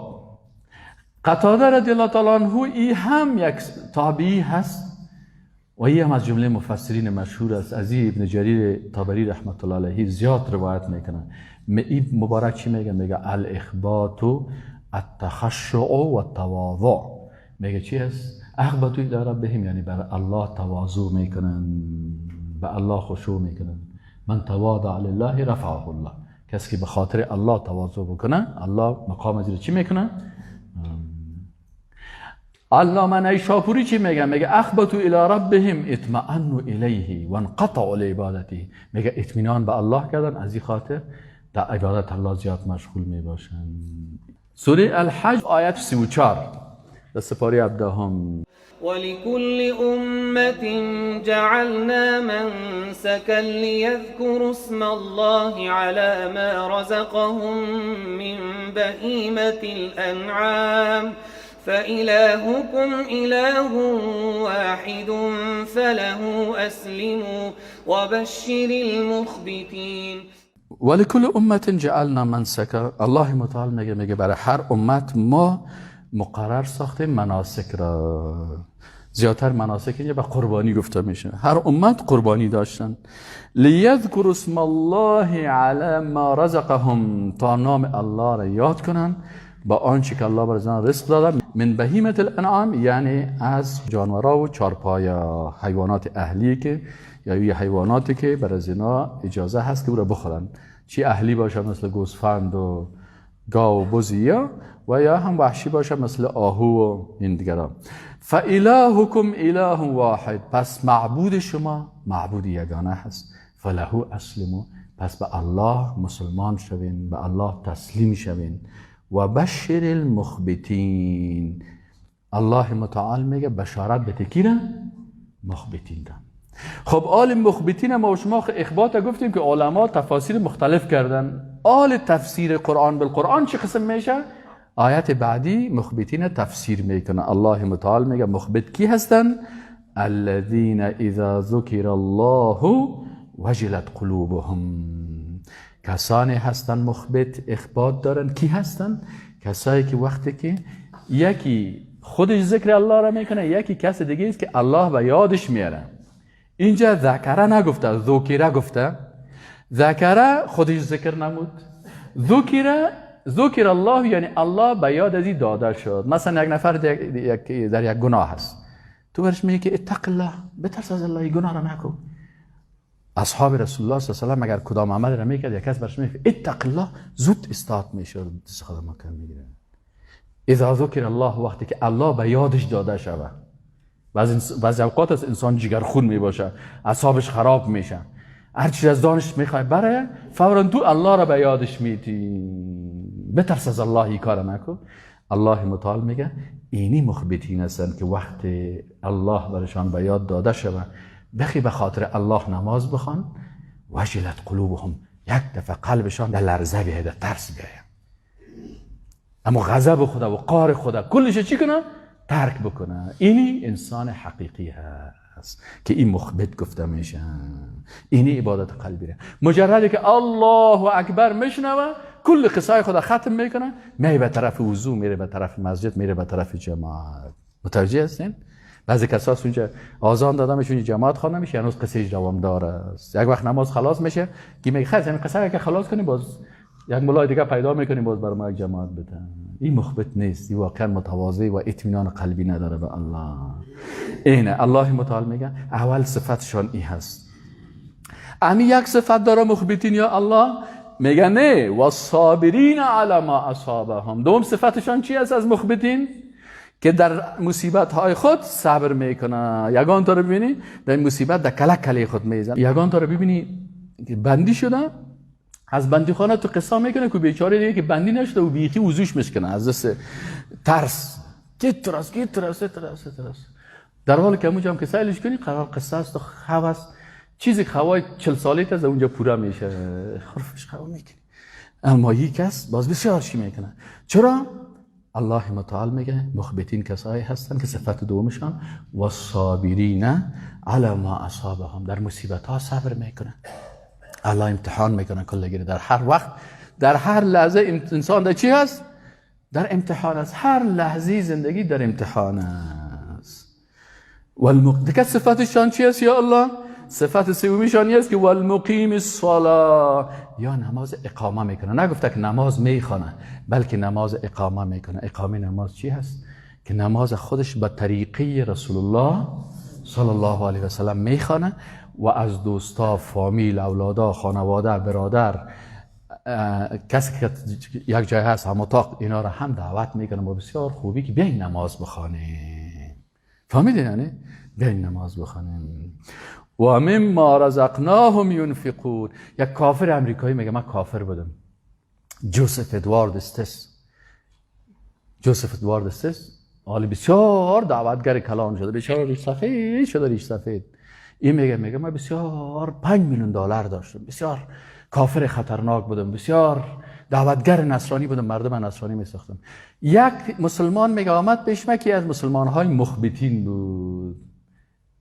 قتاده رضی الله تعالی عنه ای هم یک تابعی هست و ای هم از جمله مفسرین مشهور است. از ای ابن جریر طبری رحمت الله علیه زیاد روایت میکنه. ای مبارک چی میگه؟ میگه الاخبات التخشع و التواضع. میگه چی هست؟ اخبتوا الی ربهم، یعنی بر الله تواضع میکنن، به الله خشوع میکنن. من تواضع لله رفعه الله، کسی که به خاطر الله تواضع بکنه الله مقام از چی میکنه؟ علامه نیشاپوری چی میگه؟ میگه اخبتوا الی ربهم اطمئنوا الیه وانقطعوا لعبادته. میگه اطمینان به الله کردن، از این خاطر در عبادت الله زیاد مشغول میباشن. سوره الحج آیت 34 در سپاره 17. ولكل أمة جعلنا منسكا ليذكروا اسم الله على ما رزقهم من بهيمة الأنعام فإلهكم إله واحد فله أسلموا وبشر المخبتين. ولكل أمة جعلنا منسكا. الله متعال میگه برای هر امت ما مقرر ساختیم مناسک را. زیادتر مناسک اینجا به قربانی گفته میشه. هر امت قربانی داشتن. لیذکروا اسم الله علی ما رزقهم، تا نام الله را یاد کنن با آنچه که الله برایشان رزق داده، من بهیمة الانعام، یعنی از جانورا و چارپایا، حیوانات اهلی که یا حیواناتی که بر از اینا اجازه هست که او را بخورن، چی اهلی باشه مثل گوسفند و گاو و بزیا، و یا هم وحشی باشه مثل آهو و این دیگران. فالهکم اله واحد، پس معبود شما معبود یگانه هست. فله اسلموا، پس به الله مسلمان شوین، به الله تسلیم شوین. و بشر المخبتین، الله متعال میگه بشارت به تکیره مخبتین دن. خب آل مخبتین ما و شما اخبات گفتیم که علما تفاسیر مختلف کردن. آل تفسیر قرآن بالقرآن چه قسم میشه؟ آیت بعدی مخبتین تفسیر میکنه. الله متعال میگه مخبت کی هستن؟ الذین اذا ذکر الله وجلت قلوبهم. کسانی هستن مخبت، اخبات دارن. کی هستن؟ کسایی که وقتی که یکی خودش ذکر الله را میکنه، یکی کس دیگه است که الله به یادش میاره. اینجا ذکره نگفته، ذکره گفته. ذکره خودش ذکر نمود، ذکره ذکر الله یعنی الله به یاد ازی داده شد. مثلا یک نفر در یک گناه هست، تو برش میگه که اتق الله، بترس از الله، گناه را نکن. اصحاب رسول الله صلی الله علیه و سلم اگر کدام عمل را میکرد، یک کس برش میگه اتق الله، زود استاد میشد، دست خود مکان میگیره. اذا ذکر الله، وقتی که الله به یادش داده شود. بعضی اوقات از انسان جگرخون میباشه، اعصابش خراب میشه، هر چیز از دانش میخوای بره، فورا تو الله را به یادش میتی، بترس از الله، این کار نکن. الله متعال میگه اینی مخبتین هستند که وقت الله برشان به یاد داده شود، بخی به خاطر الله نماز بخوان، وجلت قلوبهم، یک دفعه قلبشان در لرزه بیاید، در ترس بیاید، اما غضب خدا و قار خدا کلش چی کنه؟ ترک بکنه. اینی انسان حقیقی هست که این مخبت گفته میشه. اینی عبادت قلبی ره. مجردی که الله اکبر میشنوه، کل قصای خدا ختم میکنه، میره به طرف وضو، میره به طرف مسجد، میره به طرف جماعت. متوجه هستین؟ بعضی کسا اونجا آذان داده میشه، اونجا جماعت خوانده میشه، هنوز قصه دوام داره است. یک وقت نماز خلاص میشه که میگه خیر همین قصه که خلاص کنیم، باز یک ملای دیگه پیدا میکنیم، باز برای ما یک جماعت بدن. این مخبت نیست، این واقعا متواضع و اطمینان قلبی نداره به الله. اینه الله متعال میگه اول صفتشان ای هست. امی یک صفت داره مخبتین یا الله؟ میگه نه، و الصابرین علی ما اصابهم. دوم صفتشان چی است از مخبتین؟ که در مصیبت های خود صبر میکنه. یگان تا رو ببینی در مصیبت در کلک کله خود میزنه. یگان تا رو ببینی بندی شده، از بندی خانه تو قصه میکنه که بیچاره دیگه که بندی نشده و بیخی وضوش میشکنه از دست ترس، که ترس که ترس ترس ترس. در حالی که اونجا هم که سیلش کنی قرار قصه است و خواست چیزی که خوای 40 ساله از اونجا پورا میشه، خرفش خوا میکنی. اما یک کس باز بسیار چی میکنه. چرا؟ الله متعال میگه مخبتین کسایی هستن که صفت دومشان و صابرین علی ما اصابهم، در مصیبت ها صبر میکنه. الله امتحان میکنه کلگی، در هر وقت، در هر لحظه انسان در چی هست؟ در امتحان است. هر لحظه زندگی در امتحان است. دیگه صفتشان چی است یا الله؟ صفت سومیشان است که والمقیم الصلاه، یا نماز اقامه میکنه. نگفته که نماز میخوانه، بلکه نماز اقامه میکنه. اقامه نماز چی هست؟ که نماز خودش به طریقه رسول الله صلی الله علیه و سلم میخوانه و از دوستا، فامیل، اولادا، خانواده، برادر، کسی که یک جای هست، هم اتاق، اینا را هم دعوت میکنه با بسیار خوبی که بیاین نماز بخوانیم. فهمیدین یعنی؟ بیاین نماز بخوانیم. و مما رزقناهم ینفقون. یک کافر امریکایی میگه من کافر بودم، جوزف ادوارد استس. جوزف ادوارد استس حالی بسیار دعوتگر کلان شده، بیچاره ریش سفید شده، ریش سفید. این میگه من بسیار 5 میلیون دلار داشتم، بسیار کافر خطرناک بودم، بسیار دعوتگر نصرانی بودم، مردم نصرانی میساختم. یک مسلمان میگه آمد پیش من که از مسلمان های مخبتین بود،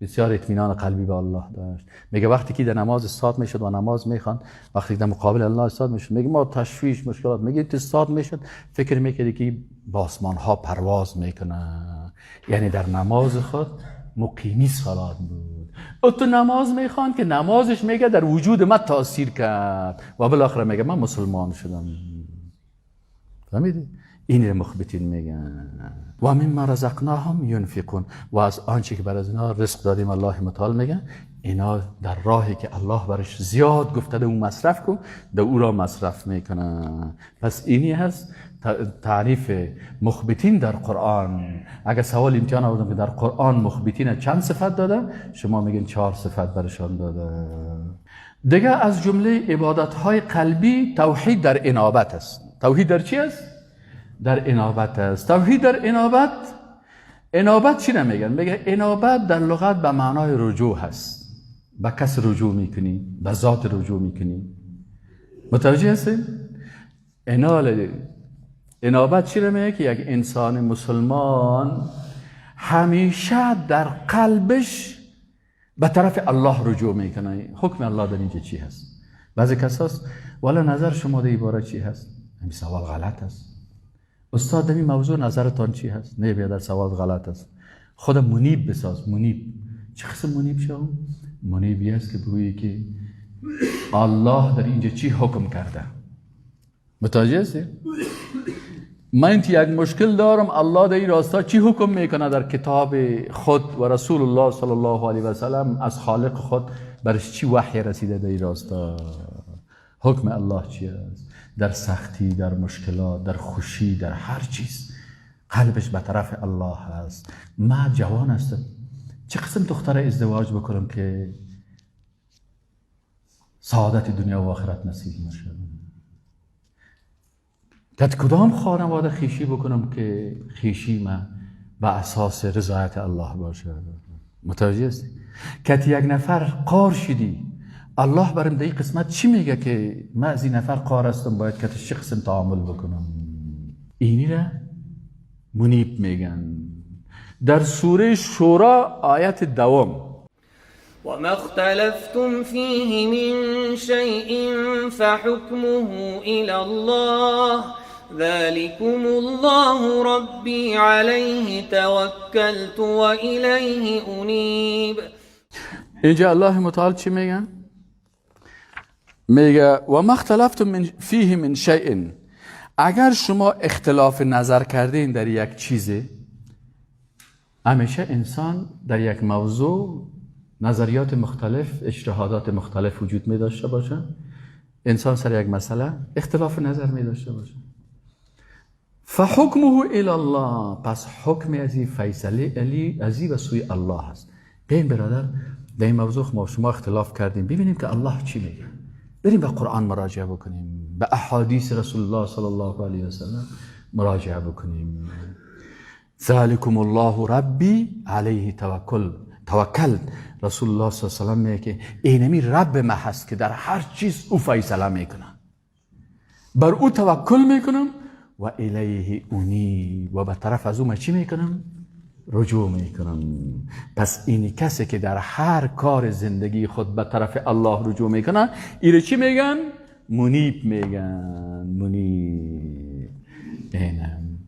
بسیار اطمینان قلبی به الله داشت. میگه وقتی که در نماز استاد میشد و نماز میخوان، وقتی در مقابل الله استاد میشد، میگه ما تشویش مشکلات، میگه استاد میشد فکر میکردی که با آسمان ها پرواز میکنه، یعنی در نماز خود مقیمی صلات بود. او تو نماز میخوان که نمازش میگه در وجود من تاثیر کرد و بالاخره میگه من مسلمان شدم. فهمیدی؟ این رو مخبتین میگن. و مما رزقناهم ینفقون، و از آنچه که بر از اینا رزق دادیم الله متعال میگه اینا در راهی که الله برش زیاد گفته ده او مصرف کن، ده او را مصرف میکنه. پس اینی هست تعریف مخبتین در قرآن. اگر سوال امتحان آوردم که در قرآن مخبتین چند صفت داده، شما میگین 4 صفت برشان داده. دیگه از جمله عبادت های قلبی توحید در انابت است. توحید در چی است؟ در انابت است. توحید در انابت، انابت چی نمیگن؟ میگه انابت در لغت به معنای رجوع هست. به کس رجوع میکنی، به ذات رجوع میکنی. متوجه هستین؟ انابت چی میگه؟ که یک انسان مسلمان همیشه در قلبش به طرف الله رجوع میکنه. حکم الله در اینجا چی هست؟ بعضی کساست والا نظر شما در این باره چی هست؟ این سوال غلط است. استاد در این موضوع نظرتان چی هست؟ نه بیادر سوال غلط است. خود منیب بساز. منیب چه قسم منیب شو؟ منیبی است که بگویی که الله در اینجا چی حکم کرده. متوجه هستی؟ من یک مشکل دارم، الله در این راستا چی حکم میکنه در کتاب خود و رسول الله صلی الله علیه و سلم از خالق خود برش چی وحی رسیده در این راستا؟ حکم الله چی است؟ در سختی، در مشکلات، در خوشی، در هر چیز قلبش به طرف الله هست. من جوان هستم، چه قسم دختر ازدواج بکنم که سعادت دنیا و آخرت نصیب نشه؟ در کدام خانواده خیشی بکنم که خیشی من به اساس رضایت الله باشه؟ متوجه هستی؟ که یک نفر قار شدی، الله برم در این قسمت چی میگه که من از این نفر قار هستم، باید که چه قسم تعامل بکنم؟ اینی را منیب میگن. در سوره شورا آیت 2، وما اختلفتم فيه من شيء فحكمه إلى الله ذلكم الله ربي عليه توكلت وإليه أنيب. اینجا الله متعال چی میگه؟ میگه و ما اختلفتم فیه من شیء، اگر شما اختلاف نظر کردین در یک چیزی، همیشه انسان در یک موضوع نظریات مختلف، اجتهادات مختلف وجود می داشته باشه. انسان سر یک مسئله اختلاف نظر می داشته باشه. فحکمه الی الله، پس حکم ازی، فیصله علی ازی و سوی الله هست. ببین برادر، در این موضوع ما شما اختلاف کردیم، ببینیم که الله چی میگه. بریم به قرآن مراجعه بکنیم، به احادیث رسول الله صلی الله علیه و سلم مراجعه بکنیم. ذالکم الله ربی علیه توکل. رسول الله صلی الله علیه و سلم میگه که اینمی رب ما هست که در هر چیز او فیصله میکنه، بر او توکل میکنم و الیه انیب، و به طرف از او ما چی میکنم؟ رجوع میکنم. پس اینی کسی که در هر کار زندگی خود به طرف الله رجوع میکنه، اینو چی میگن؟ منیب میگن. منیب اینم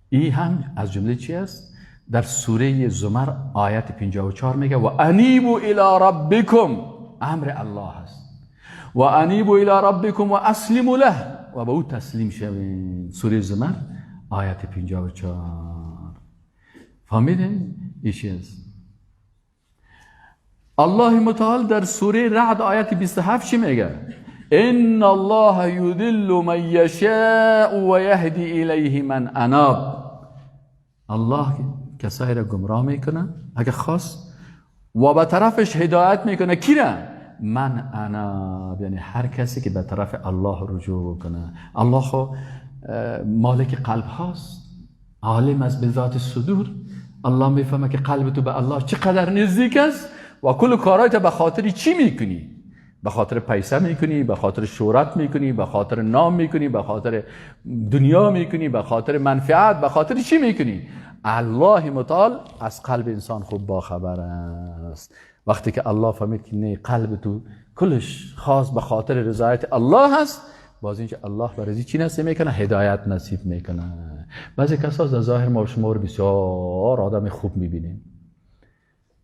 ای هم از جمله چی است؟ در سوره زمر آیت 54 میگه و انیبوا الی ربکم، امر الله است، و انیبوا الی ربکم و اسلموا له، و به او تسلیم شوین. سوره زمر آیت 54. فهمیدین؟ ایشی است. الله متعال در سوره رعد آیت 27 چی میگه؟ ان الله یضل من یشاء و یهدی الیه من اناب. الله کسایی را گمراه میکنه اگه خواست و به طرفش هدایت میکنه. کی را؟ من اناب، یعنی هر کسی که به طرف الله رجوع کنه. الله خو مالک قلب هاست. عالم از به ذات صدور. الله میفهمه که قلب تو به الله چقدر نزدیک است و کل کارهایت به خاطر چی میکنی؟ به خاطر پیسه میکنی، به خاطر شهرت میکنی، به خاطر نام میکنی، به خاطر دنیا میکنی، به خاطر منفعت، به خاطر چی میکنی؟ الله متعال از قلب انسان خوب باخبر است. وقتی که الله فهمید که نه، قلب تو کلش خاص به خاطر رضایت الله هست، باز اینجا الله برای چی نصیب میکنه؟ هدایت نصیب میکنه. بعضی کسا در ظاهر ما شما رو بسیار آدم خوب میبینیم،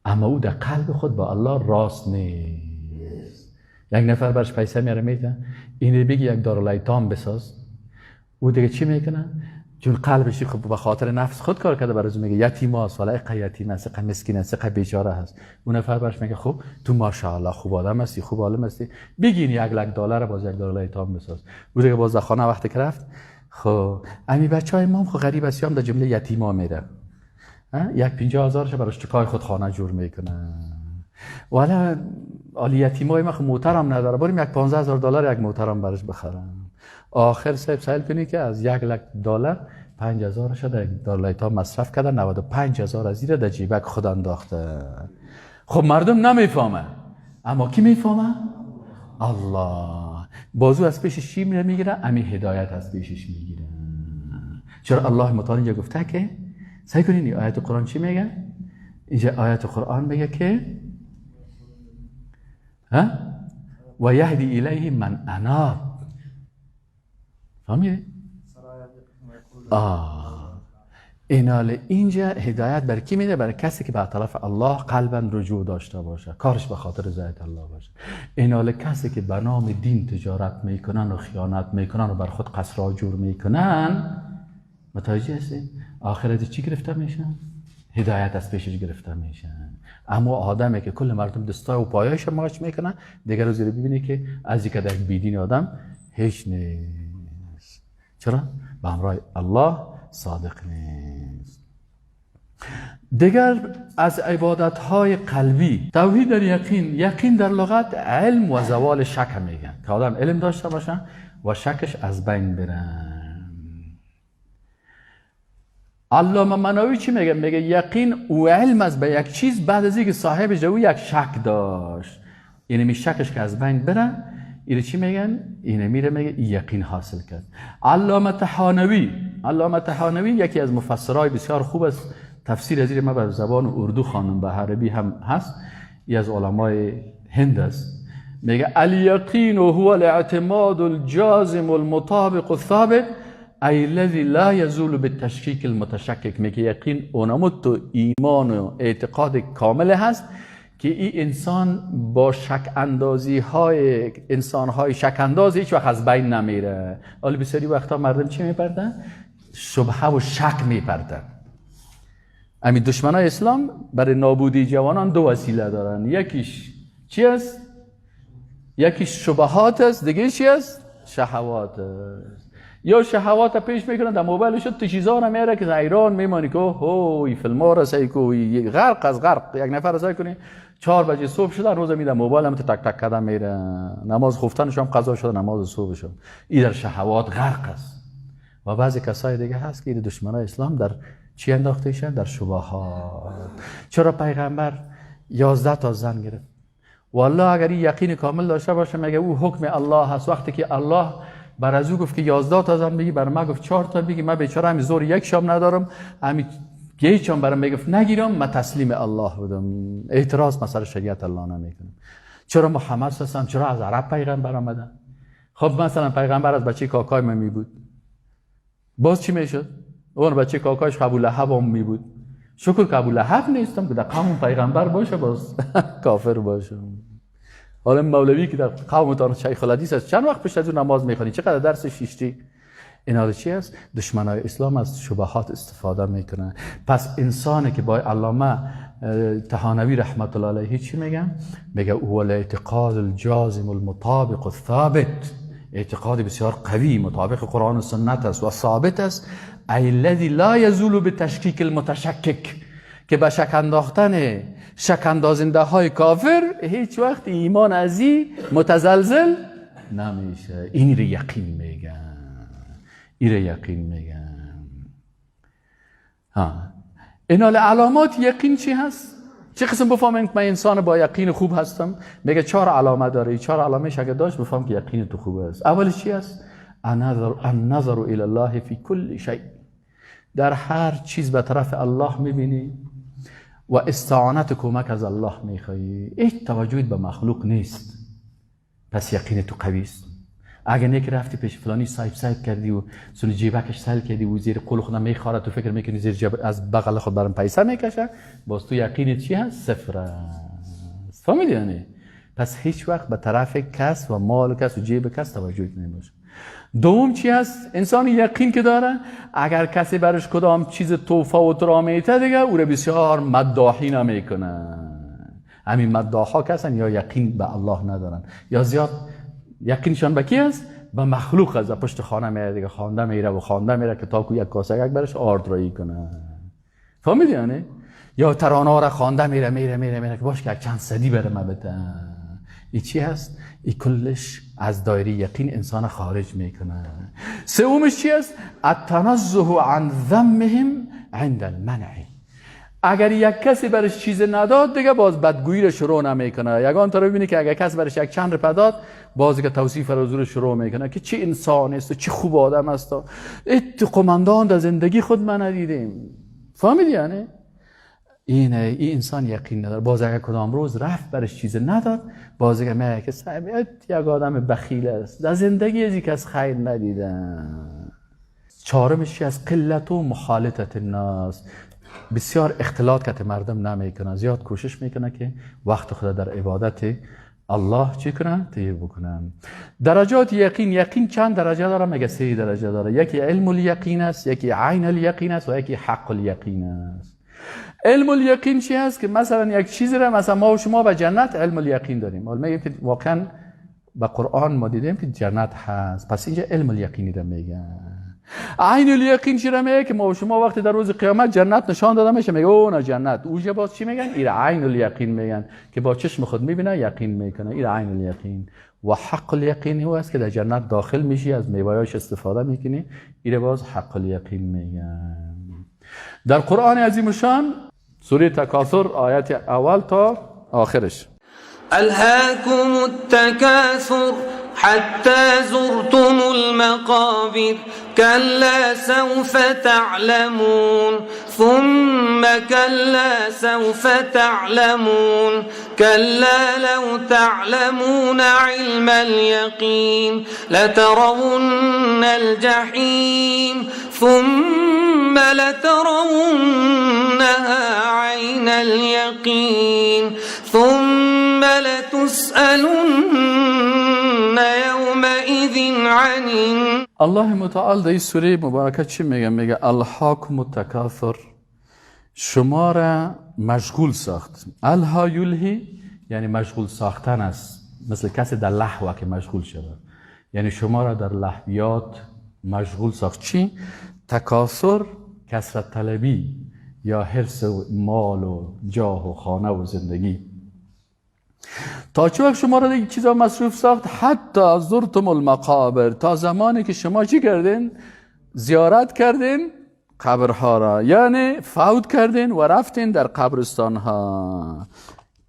اما او در قلب خود با الله راست نیست. یک نفر برش پیسه میاره میده، اینو بگی یک دارالایتام بساز، او دیگه چی میکنه؟ چون قلبش خب به خاطر نفس خود کار کرده، برای میگه یتیم است، ولی اقا یتیم است، اقا مسکین است، اقا بیچاره هست. اون نفر برش میگه خب تو ماشاءالله خوب آدم هستی، خوب عالم هستی، بگین $100,000 باز یک دارالایتام بساز. او دیگه باز خانه وقتی که رفت، خب امی بچهای ما خب غریب است، هم در جمله یتیما میره، یک 50,000 براش چکای خود خانه جور میکنه. والا عالی یتیمای ما خب موترم نداره، بریم یک $15,000 یک موترم براش بخرم. آخر صاحب سایل کنی که از $100,000 5,000 در دارالایتام مصرف کرده، 95,000 از زیر در جیبک خود انداخته. خب مردم نمیفهمه، اما کی میفهمه؟ الله. بازو از پیشش چی میگیره؟ امی هدایت از پیشش میگیره. چرا الله متعال اینجا گفته که سعی کنین آیت قرآن چی میگه؟ اینجا آیت قرآن میگه که ها و یهدی الیه من اناب. فهمیدی؟ اینال اینجا هدایت بر کی میده؟ بر کسی که به طرف الله قلبا رجوع داشته باشه، کارش به خاطر رضایت الله باشه. اینال کسی که به نام دین تجارت میکنن و خیانت میکنن و بر خود قصرا جور میکنن، متوجه هستی؟ آخرت چی گرفته میشن؟ هدایت از پیشش گرفته میشن. اما آدمی که کل مردم دستای و پایایش ماچ میکنن، دیگر روزی رو ببینی که از اینکه در بیدین آدم هیچ نیست. چرا؟ به همراه الله صادق نیست. دیگر از عبادت های قلبی توحید در یقین. یقین در لغت علم و زوال شک میگن، که آدم علم داشته باشه و شکش از بین بره. علامه مناوی چی میگه؟ میگه یقین او علم است به یک چیز بعد از اینکه صاحبش او یک شک داشت، یعنی می شکش که از بین بره، اینو چی میگن؟ اینو میره میگه یقین حاصل کرد. علامه طحانوی، علامه طحانوی یکی از مفسرای بسیار خوب است، تفسیر از ما به زبان اردو خانم، به عربی هم هست، ای از علمای هند است. میگه الیقین هو الاعتماد الجازم المطابق الثابت ای الذی لا یزول بالتشکیک المتشکک. میگه یقین اونمو تو ایمان و اعتقاد کامل هست که این انسان با شک اندازی های انسان های شک انداز هیچ وقت از بین نمیره. حالا بسیاری وقتا مردم چی میپردن؟ شبهه و شک میپردن. همین دشمنای اسلام برای نابودی جوانان دو وسیله دارن، یکیش چی است؟ یکیش شبهات است، دیگه چی است؟ شهوات است. یا شهوات پیش میکنن در موبایلش تو چیزا رو میاره که ایران میمانی که هو فیلم را سعی کو غرق از غرق. یک نفر سعی کنی 4 بجه صبح شده روز میده موبایل هم تک تک کردن میره، نماز خفتنش هم قضا شده، نماز صبحش هم. این در شهوات غرق است. و بعضی کسای دیگه هست که دشمنای اسلام در چی انداخته شدن؟ در شبهات. چرا پیغمبر 11 تا زن گرفت؟ والله اگر این یقین کامل داشته باشه میگه او حکم الله هست. وقتی که الله بر از او گفت که 11 تا زن بگی، بر ما گفت 4 تا بگی، من بیچاره همین زور یک شام ندارم، همین یک شام برام میگفت نگیرم، من تسلیم الله بودم، اعتراض مثلا شریعت الله نمیکنم. چرا محمد صلی الله علیه و چرا از عرب پیغمبر آمدن؟ خب مثلا پیغمبر از بچه کاکای من می بود، باز چی میشد؟ اون بچه کاکایش ابو لهب هم می بود. شکر که ابو لهب نیستم که در قوم پیغمبر باشه باز کافر باشه. حالا مولوی که در قومتان شیخ الحدیث است، چند وقت پیش از اون نماز میخوانی، چقدر درس شیشتی؟ اینا چی است؟ دشمنای اسلام از شبهات استفاده میکنن. پس انسانی که با علامه طحانوی رحمت الله علیه چی میگن؟ میگه او الاعتقاد الجازم المطابق الثابت، اعتقاد بسیار قوی مطابق قرآن و سنت است و ثابت است، ای الذی لا یزول بتشکیک المتشکک، که به شک انداختن شک اندازنده های کافر هیچ وقت ایمان ازی متزلزل نمیشه. این رو یقین میگن، این رو یقین میگن. ها، این حال علامات یقین چی هست؟ چه قسم بفهمیم که من انسان با یقین خوب هستم؟ میگه 4 علامه داره. 4 علامه اگه داشت بفهم که یقین تو خوب است. اولش چی است؟ النظر الی الله فی کل شیء. در هر چیز به طرف الله میبینی و استعانت کمک از الله میخوایی، هیچ توجهت به مخلوق نیست، پس یقین تو قوی است. اگر نیک رفتی پیش فلانی سایب سایب کردی و سون جیبکش سایل کردی و زیر قول خودم میخوره، تو فکر میکنی زیر جیب از بغل خود برام پیسه میکشه، باز تو یقینت چی هست؟ صفر است. فهمیدی یعنی؟ پس هیچ وقت به طرف کس و مال کس و جیب کس توجه نمیشه. دوم چی هست؟ انسان یقین که داره اگر کسی برش کدام چیز توفه و ترامیته دیگه او را بسیار مداحی نمیکنه. همین مداحا کسن یا یقین به الله ندارن یا زیاد یقینشان به کی است؟ به مخلوق است. پشت خانه میره دیگه، خوانده میره و خوانده میره که تا کو یک کاسه یک برش آرد رایی کنه. فهمیدی یعنی؟ یا ترانه را خوانده میره میره میره میره که باش که یک چند صدی بره ما بده. ای چی هست؟ ای کلش از دایره یقین انسان خارج میکنه. سومش چی است؟ التنزه عن ذمهم عند المنع. اگر یک کسی برش چیز نداد دیگه باز بدگویی رو شروع نمیکنه. یگان تا رو ببینی که اگر کسی برش یک چند رپه داد باز که توصیف رو شروع میکنه که چه انسان است و چه خوب آدم است، ات قماندان در زندگی خود من ندیدیم. فهمیدی یعنی؟ این انسان یقین نداره. باز اگر کدام روز رفت برش چیز نداد باز اگر میگه که صاحب یک آدم بخیل است، در زندگی از کس خیر ندیدم. چهارمش از قلت و مخالطت الناس. بسیار اختلاط که مردم نمیکنه، زیاد کوشش میکنه که وقت خود در عبادت الله چی کنه؟ تیر بکنه. درجات یقین، یقین چند درجه داره؟ مگه 3 درجه داره. یکی علم الیقین است، یکی عین الیقین است و یکی حق الیقین است. علم الیقین چی هست؟ که مثلا یک چیزی را مثلا ما و شما به جنت علم الیقین داریم. حالا میگیم که واقعا به قرآن ما دیدیم که جنت هست، پس اینجا علم الیقینی را میگن. عین الیقین چی را میگه؟ که ما و شما وقتی در روز قیامت جنت نشان داده میشه، میگه او نه جنت. اونجا باز چی میگن؟ این عین الیقین میگن که با چشم خود میبینه یقین میکنه. این عین الیقین. و حق الیقین هو است که در جنت داخل میشی، از میوه‌هاش استفاده میکنی، این باز حق الیقین میگن. در قرآن عظیم شان سوره تکاثر آیت اول تا آخرش: الهاكم التكاثر حتى زرتم المقابر كلا سوف تعلمون ثم كلا سوف تعلمون كلا لو تعلمون علم اليقين لترون الجحيم ثم لترونها عين اليقين ثم لتسألن يومئذ عن. الله متعال در این سوره مبارکه چی میگه؟ میگه الهاکم التکاثر، شما را مشغول ساخت. الها یلهی یعنی مشغول ساختن است، مثل کسی در لهو که مشغول شده، یعنی شما را در لهویات مشغول ساخت. چی؟ تکاثر، کثرت طلبی یا حرص مال و جاه و خانه و زندگی. تا چه وقت شما را دیگه چیزا مصروف ساخت؟ حتی زرتم المقابر، تا زمانی که شما چی کردین؟ زیارت کردین قبرها را، یعنی فوت کردین و رفتین در قبرستان ها.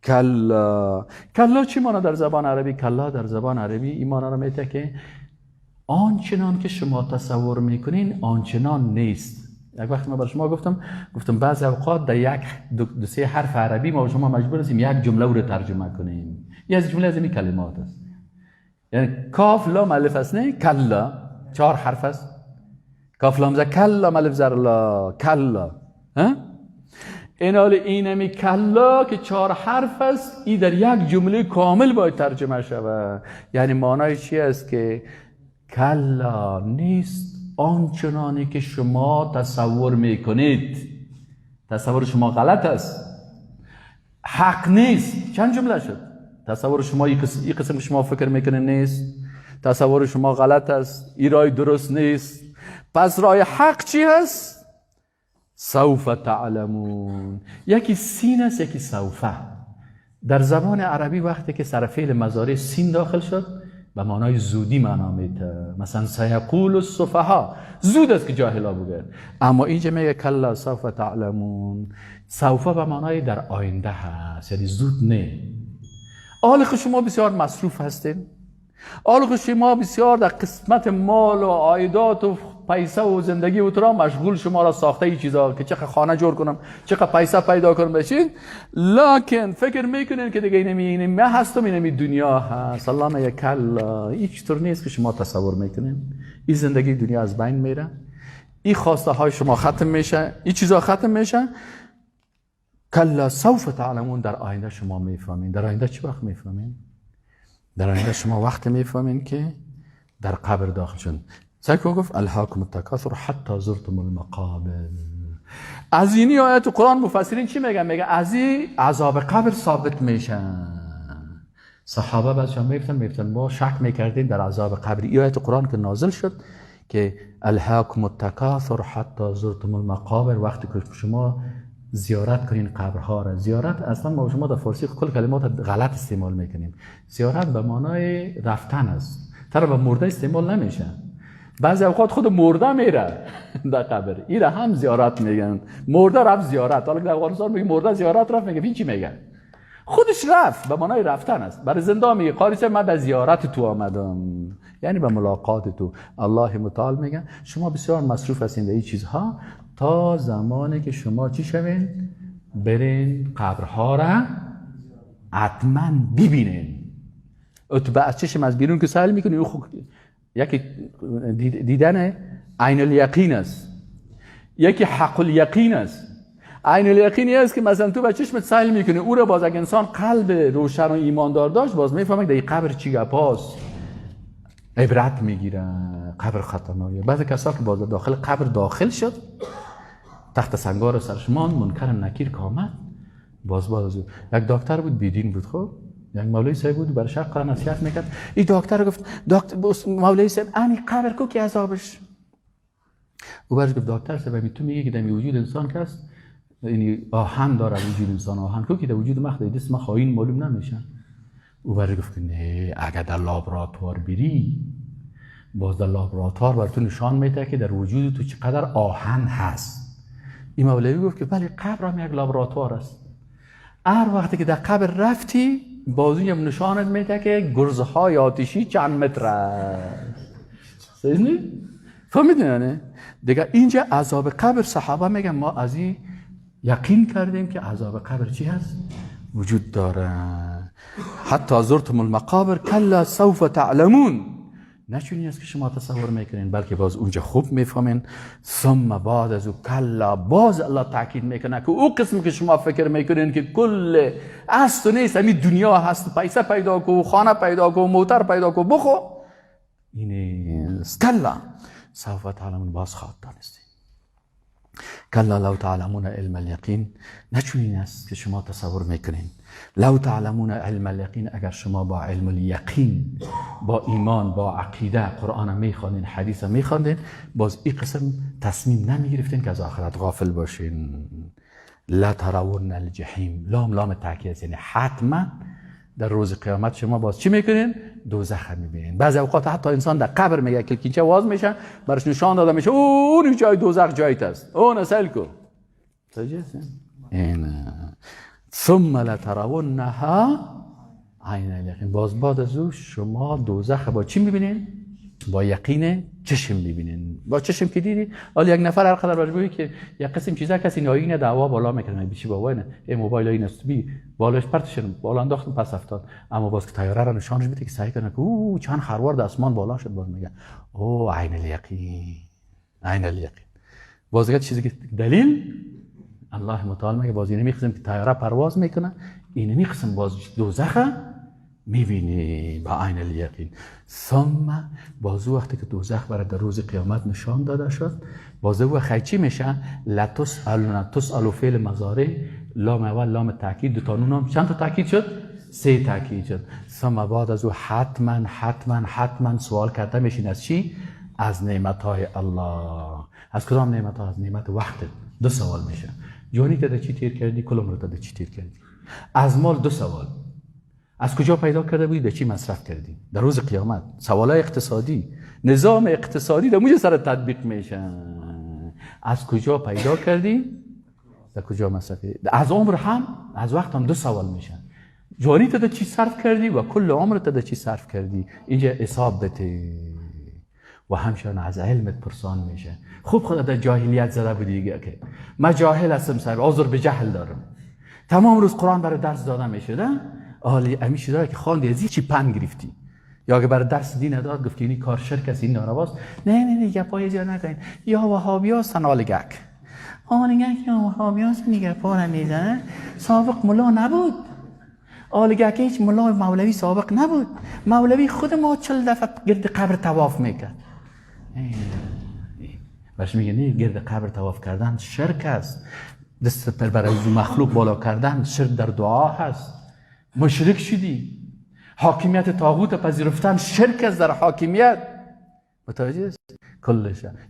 کلا. کلا چی مانا در زبان عربی؟ کلا در زبان عربی این مانا را میته که آنچنان که شما تصور میکنین آنچنان نیست. یک وقت ما بر شما گفتم بعضی اوقات در یک دو سه حرف عربی ما شما مجبور هستیم یک جمله رو ترجمه کنیم. یه از جمله از این کلمات است، یعنی کاف لام الف است، نه کلا 4 حرف است. کاف لام ز کلا الف زر لا کلا. ها این حال اینمی کلا که 4 حرف است، ای در یک جمله کامل باید ترجمه شود. یعنی معنای چی است؟ که کلا نیست آنچنانی که شما تصور میکنید. تصور شما غلط است، حق نیست. چند جمله شد؟ تصور شما این قسم شما فکر میکنید نیست، تصور شما غلط است، این رای درست نیست. پس رای حق چی هست؟ سوف تعلمون. یکی سین است، یکی سوفه. در زبان عربی وقتی که سر فعل مضارع سین داخل شد به معنای زودی معنا میده. مثلا سیقول السفها، زود است که جاهلا بگن. اما اینجا میگه کلا سوف تعلمون. سوف به معنای در آینده هست، یعنی زود نه. حال که شما بسیار مصروف هستین، حال که شما بسیار در قسمت مال و عایدات و پیسه و زندگی و ترا مشغول، شما را ساخته ای چیزا که چقدر خانه جور کنم، چقدر پیسه پیدا کنم بشین، لکن فکر میکنین که دیگه اینمی من هستم، اینمی دنیا هست. الله میگه کلا، هیچ طور نیست که شما تصور میکنین. این زندگی دنیا از بین میره، این خواسته های شما ختم میشه، این چیزا ختم میشه. کلا سوف تعلمون، در آینده شما میفهمین. در آینده چی وقت میفهمین؟ در آینده شما وقت میفهمین که در قبر داخل شدن. سایکو گفت الهاکم التکاثر حتی زرتم المقابر. از اینی آیت قرآن مفسرین چی میگن؟ میگن از این عذاب قبر ثابت میشن. صحابه بعضیشان میگفتن ما شک میکردیم در عذاب قبر. این آیت قرآن که نازل شد که الهاکم التکاثر حتی زرتم المقابر، وقتی که شما زیارت کنین قبرها را. زیارت اصلا ما شما در فارسی کل کلمات غلط استعمال میکنیم. زیارت به معنای رفتن است، تر به مرده استعمال نمیشه. بعضی اوقات خود مرده میره در قبر، این هم زیارت میگن. مرده رفت زیارت. حالا در افغانستان میگه مرده زیارت رفت، میگه چی میگن؟ خودش رفت، به معنای رفتن است. برای زنده میگه قاری صاحب من به زیارت تو آمدم، یعنی به ملاقات تو. الله متعال میگه شما بسیار مصروف هستین در این چیزها تا زمانی که شما چی شوین؟ برین قبرها را حتما ببینین. اتبع از چشم از بیرون که سهل میکنی، یکی دیدن عین الیقین است، یکی حق الیقین است. عین الیقین است که مثلا تو با چشمت سهل میکنی، او را باز اگه انسان قلب روشن و ایماندار داشت باز میفهمه که در قبر چی گپاست، عبرت میگیره. قبر خطرناکه. بعضی کسا که باز داخل قبر داخل شد، تخت سنگار سرشمان منکر نکیر که آمد، باز یک دکتر بود بیدین بود، خب یک مولوی صاحب بود برای شق نصیحت میکرد. این دکتر گفت دکتر مولوی صاحب انی قبر کو که عذابش. او برش گفت دکتر صاحب تو میگی که در وجود انسان که است، یعنی آهن داره وجود انسان، آهن کو که در وجود مخ دست ما خواهین معلوم نمیشه. او برش گفت نه، اگر در لابراتوار بری باز در لابراتوار بر تو نشان میده که در وجود تو چقدر آهن هست. این مولوی گفت که بله قبر هم یک لابراتوار است. هر وقتی که در قبر رفتی باز اونجا نشانت میده که گرزهای آتشی چند متر است. صحیح فهمیدین؟ یعنی دیگه اینجا عذاب قبر صحابه میگن ما از این یقین کردیم که عذاب قبر چی هست؟ وجود داره. حتی زرتم المقابر کلا سوف تعلمون. نه چونی است که شما تصور میکنین، بلکه باز اونجا خوب میفهمین. ثم بعد از او کلا، باز الله تاکید میکنه که او قسم که شما فکر میکنین که کل است و نیست، همین دنیا هست، پیسه پیدا کو، خانه پیدا کو، موتر پیدا کو، بخو، این کلا سوف تعلمون، باز خواهد دانستین. کلا لو تعلمون علم الیقین، نه چون است که شما تصور میکنین. لو تعلمون علم الیقین، اگر شما با علم الیقین، با ایمان، با عقیده قرآن میخواندین، حدیث میخواندین، باز این قسم تصمیم نمیگرفتین که از آخرت غافل باشین. لا ترون الجحیم، لام لام تاکید است، یعنی حتما در روز قیامت شما باز چی میکنین؟ دوزخ میبینین. بعضی اوقات حتی انسان در قبر میگه کلکینچه واز میشه، براش نشان داده میشه اون جای دوزخ جایت است، اون سیل کو. این ثم لترونها عین الیقین، باز بعد از او شما دوزخ با چی میبینین؟ با یقین چشم میبینین. با چشم که دیدی، حالا یک نفر هر قدر براش بگی که یک قسم چیزا کسی نایین دعوا بالا میکنه، بیچی بابا اینه، این موبایل این است، بی بالاش پرتشن بالا انداختم پس افتاد. اما باز که طیاره را نشانش میده که سعی کنه که او چند خروار در آسمان بالا شد، باز میگه او عین الیقین، عین الیقین. باز دیگه چیزی که دلیل الله متعال میگه باز اینه میخزم که طیاره پرواز میکنه، اینه میخزم باز دوزخه میبینی با عین الیقین. ثم بازو وقتی که دوزخ برای در روز قیامت نشان داده شد، بازو وقت چی میشه؟ لتسالون، تسالو فعل مضارع، لام اول لام تاکید، دو تا نون هم چند تا تاکید شد؟ سه تاکید شد. ثم بعد از او حتما حتما حتما سوال کرده میشین از چی؟ از نعمت های الله. از کدام نعمت ها؟ از نعمت وقت. دو سوال میشه. جوانی که در چی تیر کردی؟ کلم رو در چی تیر کردی؟ از مال دو سوال. از کجا پیدا کرده بودی، در چی مصرف کردی؟ در روز قیامت سوالای اقتصادی، نظام اقتصادی در موجه سر تطبیق میشه. از کجا پیدا کردی، در کجا مصرف کردی؟ از عمر هم، از وقت هم دو سوال میشن. جوانی تا در چی صرف کردی و کل عمر تا در چی صرف کردی، اینجا حساب بده. و همچنان از علمت پرسان میشه. خوب خدا در جاهلیت زده بودی دیگه که من جاهل هستم صاحب، عذر به جهل دارم. تمام روز قرآن برای درس داده میشده، آلی امی چیزایی که خواندی از چی پند گرفتی، یا اگه برای درس دین داد گفتی این کار شرک است، این نارواست، نه نه نه گپای زیاد نکنین، یا وهابی هستن آلگک آلگک یا وهابی هستن گپا را میزنن. سابق ملا نبود، آلگک هیچ ملا مولوی سابق نبود، مولوی خود ما 40 دفعه گرد قبر طواف میکرد. برش میگه نه، گرد قبر طواف کردن شرک است، دست برای مخلوق بالا کردن شرک در دعا هست، مشرک شدی. حاکمیت طاغوت پذیرفتن شرک است در حاکمیت. متوجه است؟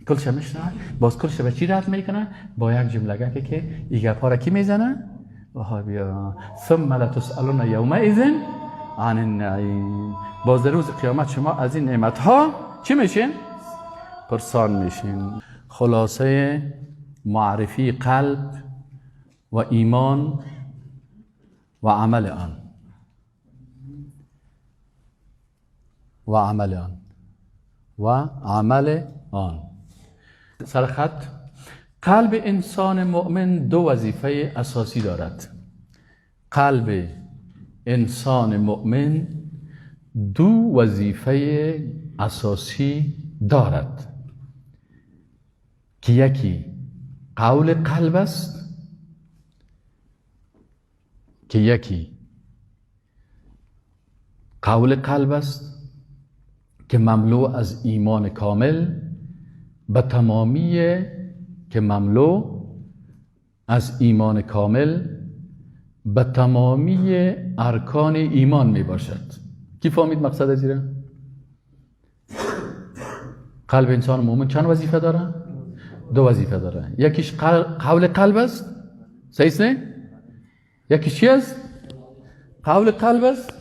کلش میشنه، باز کلش به چی رد میکنه؟ با یک جمله که این گپا را کی میزنه؟ وهابیا. ثم لتسألن یومئذ عن النعیم. باز در روز قیامت شما از این نعمت ها چی میشین؟ پرسان میشین. خلاصه معرفی قلب و ایمان و عمل آن، و عمل آن و عمل آن. سرخط: قلب انسان مؤمن دو وظیفه اساسی دارد. قلب انسان مؤمن دو وظیفه اساسی دارد که یکی قول قلب است، که یکی قول قلب است که مملو از ایمان کامل به تمامی، که مملو از ایمان کامل به تمامی ارکان ایمان می باشد. کی فهمید مقصد از ایره؟ قلب انسان مؤمن چند وظیفه داره؟ دو وظیفه داره. یکیش قول قلب است، صحیح نه؟ یکیش چی است؟ قول قلب است.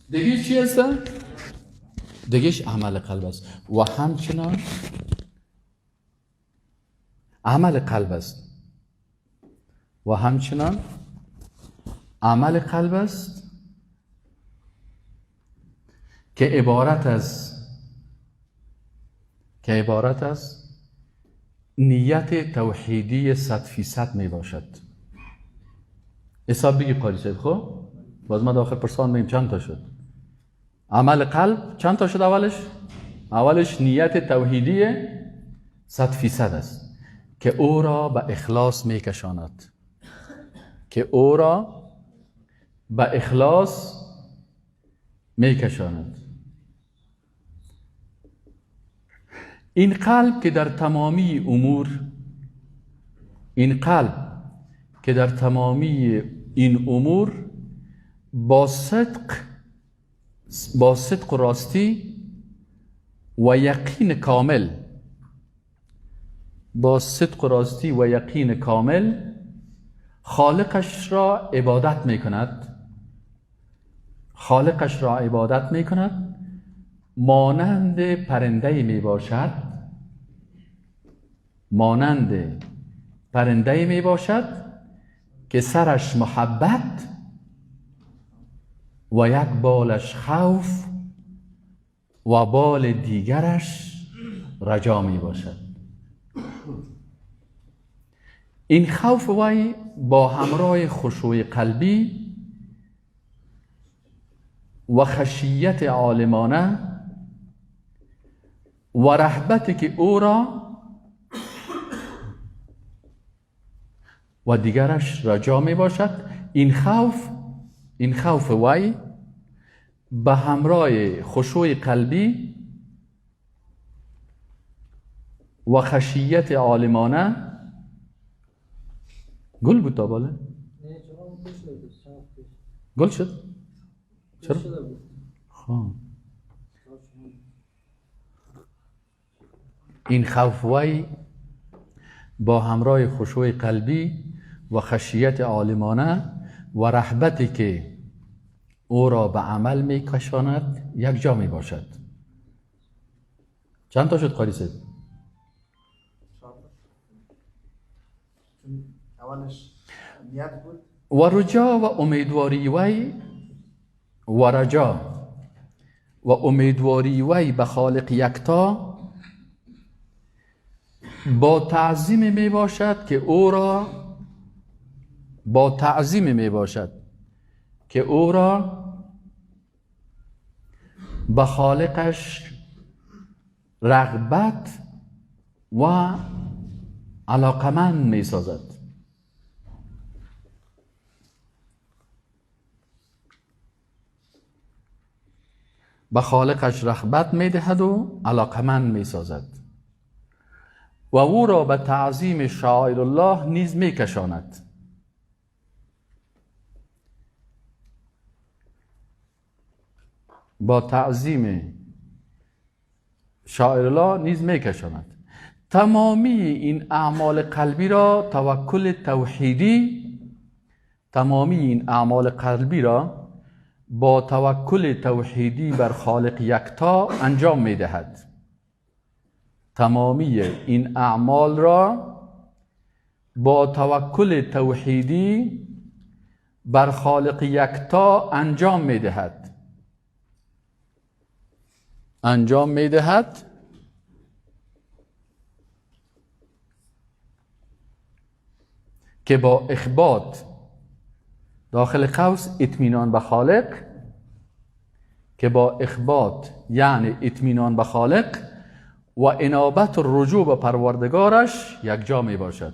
دیگه چی است؟ دیگهش عمل قلب است. و همچنان عمل قلب است، و همچنان عمل قلب است که عبارت از نیت توحیدی 100% می باشد. حساب بگی قاری صاحب. خب باز ما داخل پرسان بگیم چند تا شد عمل قلب؟ چند تا شد؟ اولش نیت توحیدی 100% است که او را به اخلاص می کشاند، که او را به اخلاص می کشاند. این قلب که در تمامی امور، این قلب که در تمامی این امور با صدق و راستی و یقین کامل، با صدق و راستی و یقین کامل خالقش را عبادت می کند، خالقش را عبادت می کند، مانند پرنده می باشد، مانند پرنده می باشد که سرش محبت و یک بالش خوف و بال دیگرش رجا می باشد. این خوف وی با همراه خشوع قلبی و خشیت عالمانه و رهبتی که او را و دیگرش رجا می باشد. این خوف وی به همراه خشوع قلبی و خشیت عالمانه. گل بود تا بالا؟ گل شد؟ چرا؟ خب این خوف وی با همراه خشوع قلبی و خشیت عالمانه و رهبتی که او را به عمل میکشاند یک جا می باشد. چند تا شد قاری صاحب؟ و رجا و امیدواری وی و رجا و امیدواری وی به خالق یکتا با تعظیم می باشد که او را با تعظیم می باشد که او را به خالقش رغبت و علاقمند می سازد. به خالقش رغبت می دهد و علاقمند می سازد و او را به تعظیم شعائر الله نیز می کشاند. با تعظیم شعائر الله نیز می کشاند. تمامی این اعمال قلبی را توکل توحیدی، تمامی این اعمال قلبی را با توکل توحیدی بر خالق یکتا انجام می دهد. تمامی این اعمال را با توکل توحیدی بر خالق یکتا انجام می دهد. انجام می دهد که با اخبات داخل قوس اطمینان به خالق، که با اخبات یعنی اطمینان به خالق و انابت رجوع به پروردگارش یک جا می باشد.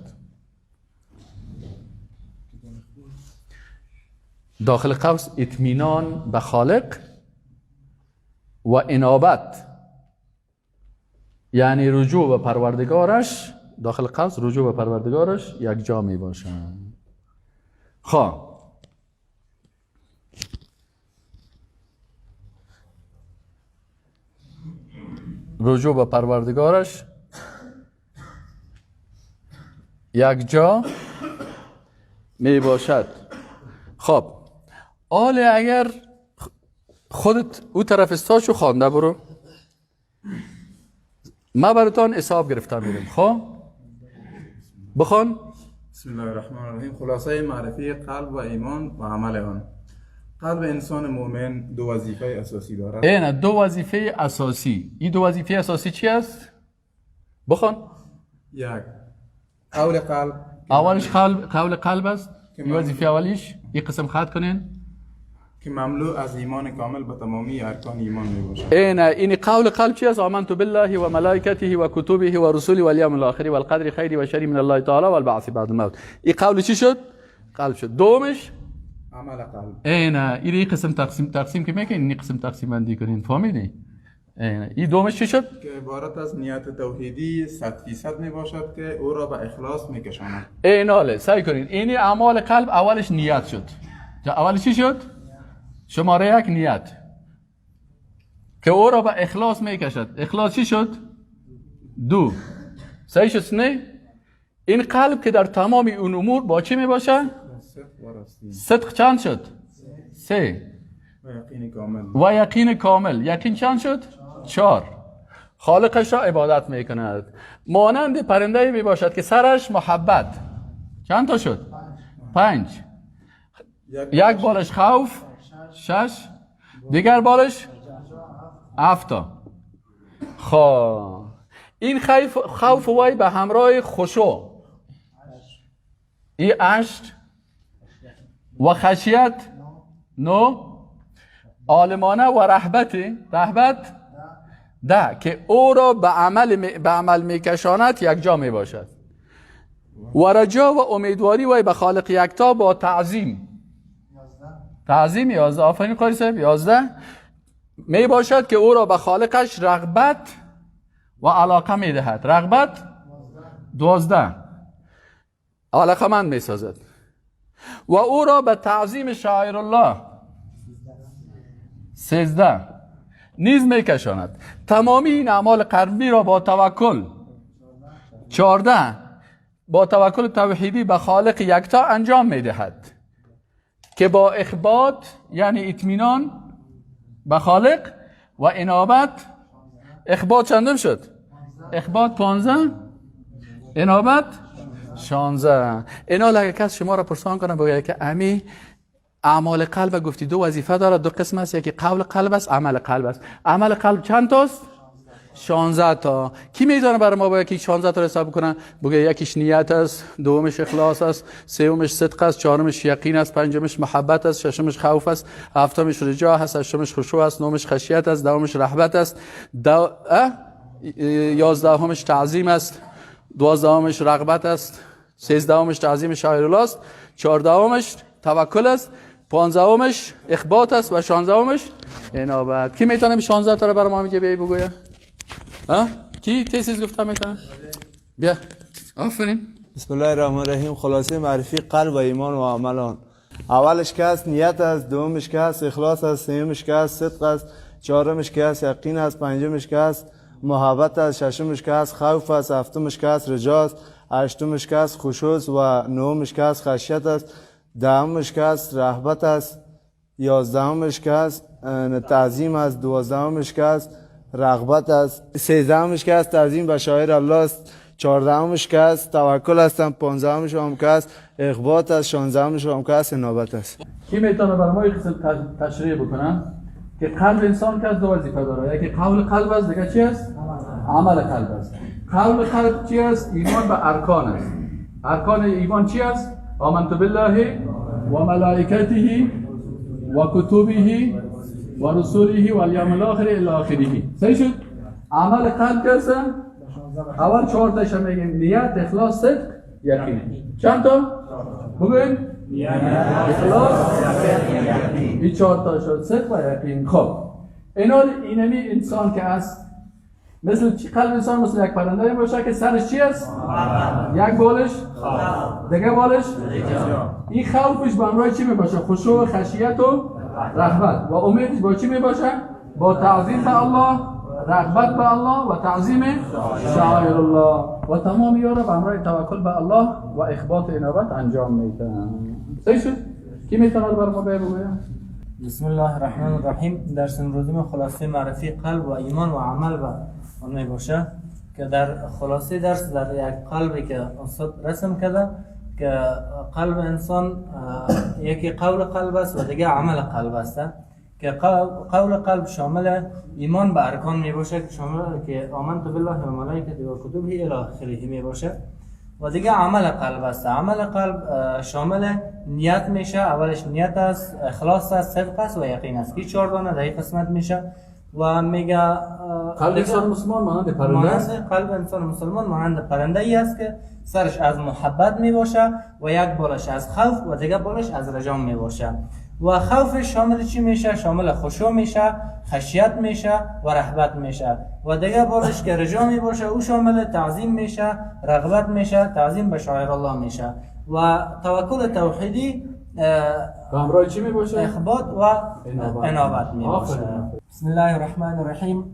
داخل قوس اطمینان به خالق و انابت یعنی رجوع به پروردگارش، داخل قوس رجوع به پروردگارش یک جا می باشد. خب رجوع به پروردگارش یک جا می باشد. خب آله اگر خودت او طرف استاشو خوانده برو، ما براتان حساب گرفتم میرم. خب بخوان. بسم الله الرحمن الرحیم. خلاصه معرفی قلب و ایمان و عمل آن. قلب انسان مؤمن دو وظیفه اساسی دارد. اینه دو وظیفه اساسی. این دو وظیفه اساسی چی است؟ بخوان. یک، قول قلب. اولش قول قلب است. این وظیفه اولیش. این قسم خط کنین که مملو از ایمان کامل به تمامی ارکان ایمان می باشد. اینه این قول قلب چی است؟ آمنت بالله و ملائکته و کتبه و رسوله و الیوم الاخر والقدر خیری و شری من الله تعالی والبعث بعد الموت. این قول چی شد؟ قلب شد. دومش عمل قلب. اینه این قسم تقسیم که میکنین، این قسم تقسیم بندی کنین، فهمیدی؟ اینه این دومش چی شد؟ که عبارت از نیت توحیدی 100% می باشد که او را به اخلاص میکشاند. ایناله سعی کنین این اعمال قلب اولش نیت شد. اولش چی شد؟ شماره یک نیت که او را به اخلاص میکشد. اخلاص چی شد؟ دو. صحیح شد نه؟ این قلب که در تمام اون امور با چی میباشه؟ صدق چند شد؟ سه. و یقین کامل. و یقین کامل. یقین چند شد؟ 4. خالقش را عبادت میکند. مانند پرنده میباشد که سرش محبت. چند تا شد؟ 5. یک بالش خوف، 6، دیگر بالش 7. خب این خوف وای به همراه خشوع، این 8 و خشیت 9، عالمانه و رهبت 10 که او را به عمل میکشاند یک جا می باشد. و رجا و امیدواری وای به خالق یکتا با تعظیم. تعظیم 11. آفرین قاری صاحب. 11 می باشد که او را به خالقش رغبت و علاقه می دهد. رغبت 12 علاقه مند می سازد و او را به تعظیم شعائر الله 13 نیز می کشاند. تمامی این اعمال قلبی را با توکل 14 با توکل توحیدی به خالق یکتا انجام می دهد. که با اخبات یعنی اطمینان به خالق و انابت. اخبات چندم شد؟ اخبات 15، انابت 16. اینا اگه کس شما را پرسان کنه بگه که امی اعمال قلب گفتی دو وظیفه داره، دو قسم است، یکی قول قلب است، عمل قلب است. عمل قلب چند تاست؟ 16 تا. کی میتونه برای ما باید که 16 تا حساب کنه؟ بگه یکیش نیت است، دومش اخلاص است، سومش صدق است، چهارمش یقین است، پنجمش محبت است، ششمش خوف است، هفتمش رجا است، هشتمش خشوع است، نهمش خشیت است، دهمش رهبت است، یازدهمش تعظیم است، دوازدهمش رغبت است، سیزدهمش تعظیم شعائر الله است، چهاردهمش توکل است، پانزدهمش اخبات است و شانزدهمش انابت. کی میتونه 16 تا رو برای ما میگه بیای بگویه؟ ها؟ کی تیسیز گفته میتونه؟ بیا. آفرین. بسم الله الرحمن الرحیم. خلاصه معرفی قلب و ایمان و عمل آن. اولش که است نیت است، دومش که است اخلاص است، سومش که است صدق است، چهارمش که است یقین است، پنجمش که است محبت است، ششمش که است خوف است، هفتمش که است رجا است، هشتمش که است خشوع است و نهمش که است خشیت است، دهمش که است رهبت است، یازدهمش که است تعظیم است، دوازدهمش که است رغبت است، سیزدهمش که است تعظیم به شاعر الله است، چهاردهمش که است توکل است، پانزدهمش هم که است اخبات است، شانزدهمش هم که است انابت است. کی میتونه برای ما یک قسم تشریح بکنه که قلب انسان که از دو وظیفه داره، یکی قول قلب است، دیگه چی است؟ عمل قلب است. قول قلب چی است؟ ایمان به ارکان است. ارکان ایمان چی است؟ آمنت بالله و ملائکته و کتبه و رسوله و الیوم الاخر الی آخره. صحیح شد؟ عمل قلب که است؟ اول 4 تاش میگیم: نیت، اخلاص، صدق، یقین. چند تا؟ بگوین. اخلاص، یقین. این 4 تا شد، صدق و یقین. خب اینا اینمی انسان که است مثل چی؟ قلب انسان مثل یک پرنده باشه که سرش چی است؟ یک بالش، دیگه بالش. این خوفش با همراه چی میباشه؟ خشوع، خشیت و رغبت. و امیدش با چی میباشه؟ با تعظیم به الله، رغبت به الله و تعظیم شعائر الله. و تمام یارا به همراه توکل به الله و اخبات انابت انجام میدن. صحیح شد؟ کی میتونه بر ما بگوید؟ بسم الله الرحمن الرحیم. درس امروزی ما خلاصه معرفی قلب و ایمان و عمل و آن می باشه که در خلاصه درس در یک قلبی که استاد رسم کرده که قلب انسان یکی قول قلب است و دیگه عمل قلب است، که قول قلب شامل ایمان به ارکان می باشه که شامل که آمنت بالله و ملائکته و کتبه الی آخره می باشه، و دیگه عمل قلب است. عمل قلب شامل نیت میشه، اولش نیت است، اخلاص است، صدق است و یقین است که 4 دانه در این قسمت میشه. و میگه قلب انسان مسلمان مانند پرنده است. قلب انسان مسلمان مانند پرنده ای است که سرش از محبت می باشه و یک بالش از خوف و دیگه بالش از رجا می باشه. و خوف شامل چی میشه؟ شامل خشوع میشه، خشیت میشه و رهبت میشه. و دیگه بالش که رجا می باشه او شامل تعظیم میشه، رغبت میشه، تعظیم به شعائر الله میشه. و توکل توحیدی به همراه چی می باشه؟ اخبات و انابت می باشه. بسم الله الرحمن الرحیم.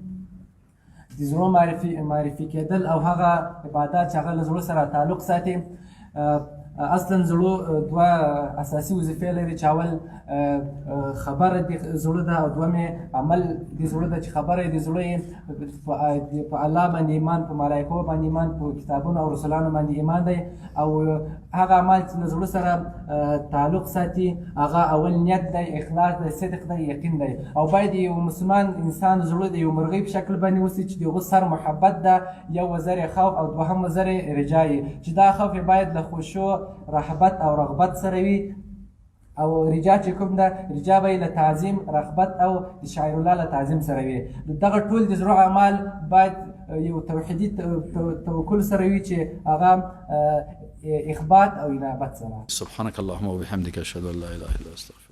د زړه معرفي کېدل او هغه عبادات چې هغه له زړه سره تعلق ساتي. اصلا زړه دوه اساسي وظیفې لري چې اول خبره د زړه ده او دوم عمل د زړه ده، چې خبره د زړه په الله باندې ایمان، په ملایکو باندې ایمان، په کتابونو او رسولانو باندې ایمان دی. او هغه عمل چې له زړه سره تعلق ساتي هغه اول نیت دی، اخلاص دی، صدق دی، یقین دی. او باید یو مسلمان انسان زړه د یو مرغۍ په شکل باندې وسي چې د هغه سر محبت ده، یو وزر خوف او دوهم وزر رجا، چې دا خوف باید له خشوع، رهبت او رغبت سره وي. او رجا چې کوم ده، رجا به یې له تعظیم، رغبت او د شاعر الله له تعظیم سره وي. دغه ټول د زړه اعمال باید یو توحیدي توکل سره وي چې هغه اخبات او انابت سره. سبحانك اللهم وبحمدك اشهد ان لا اله الا انت.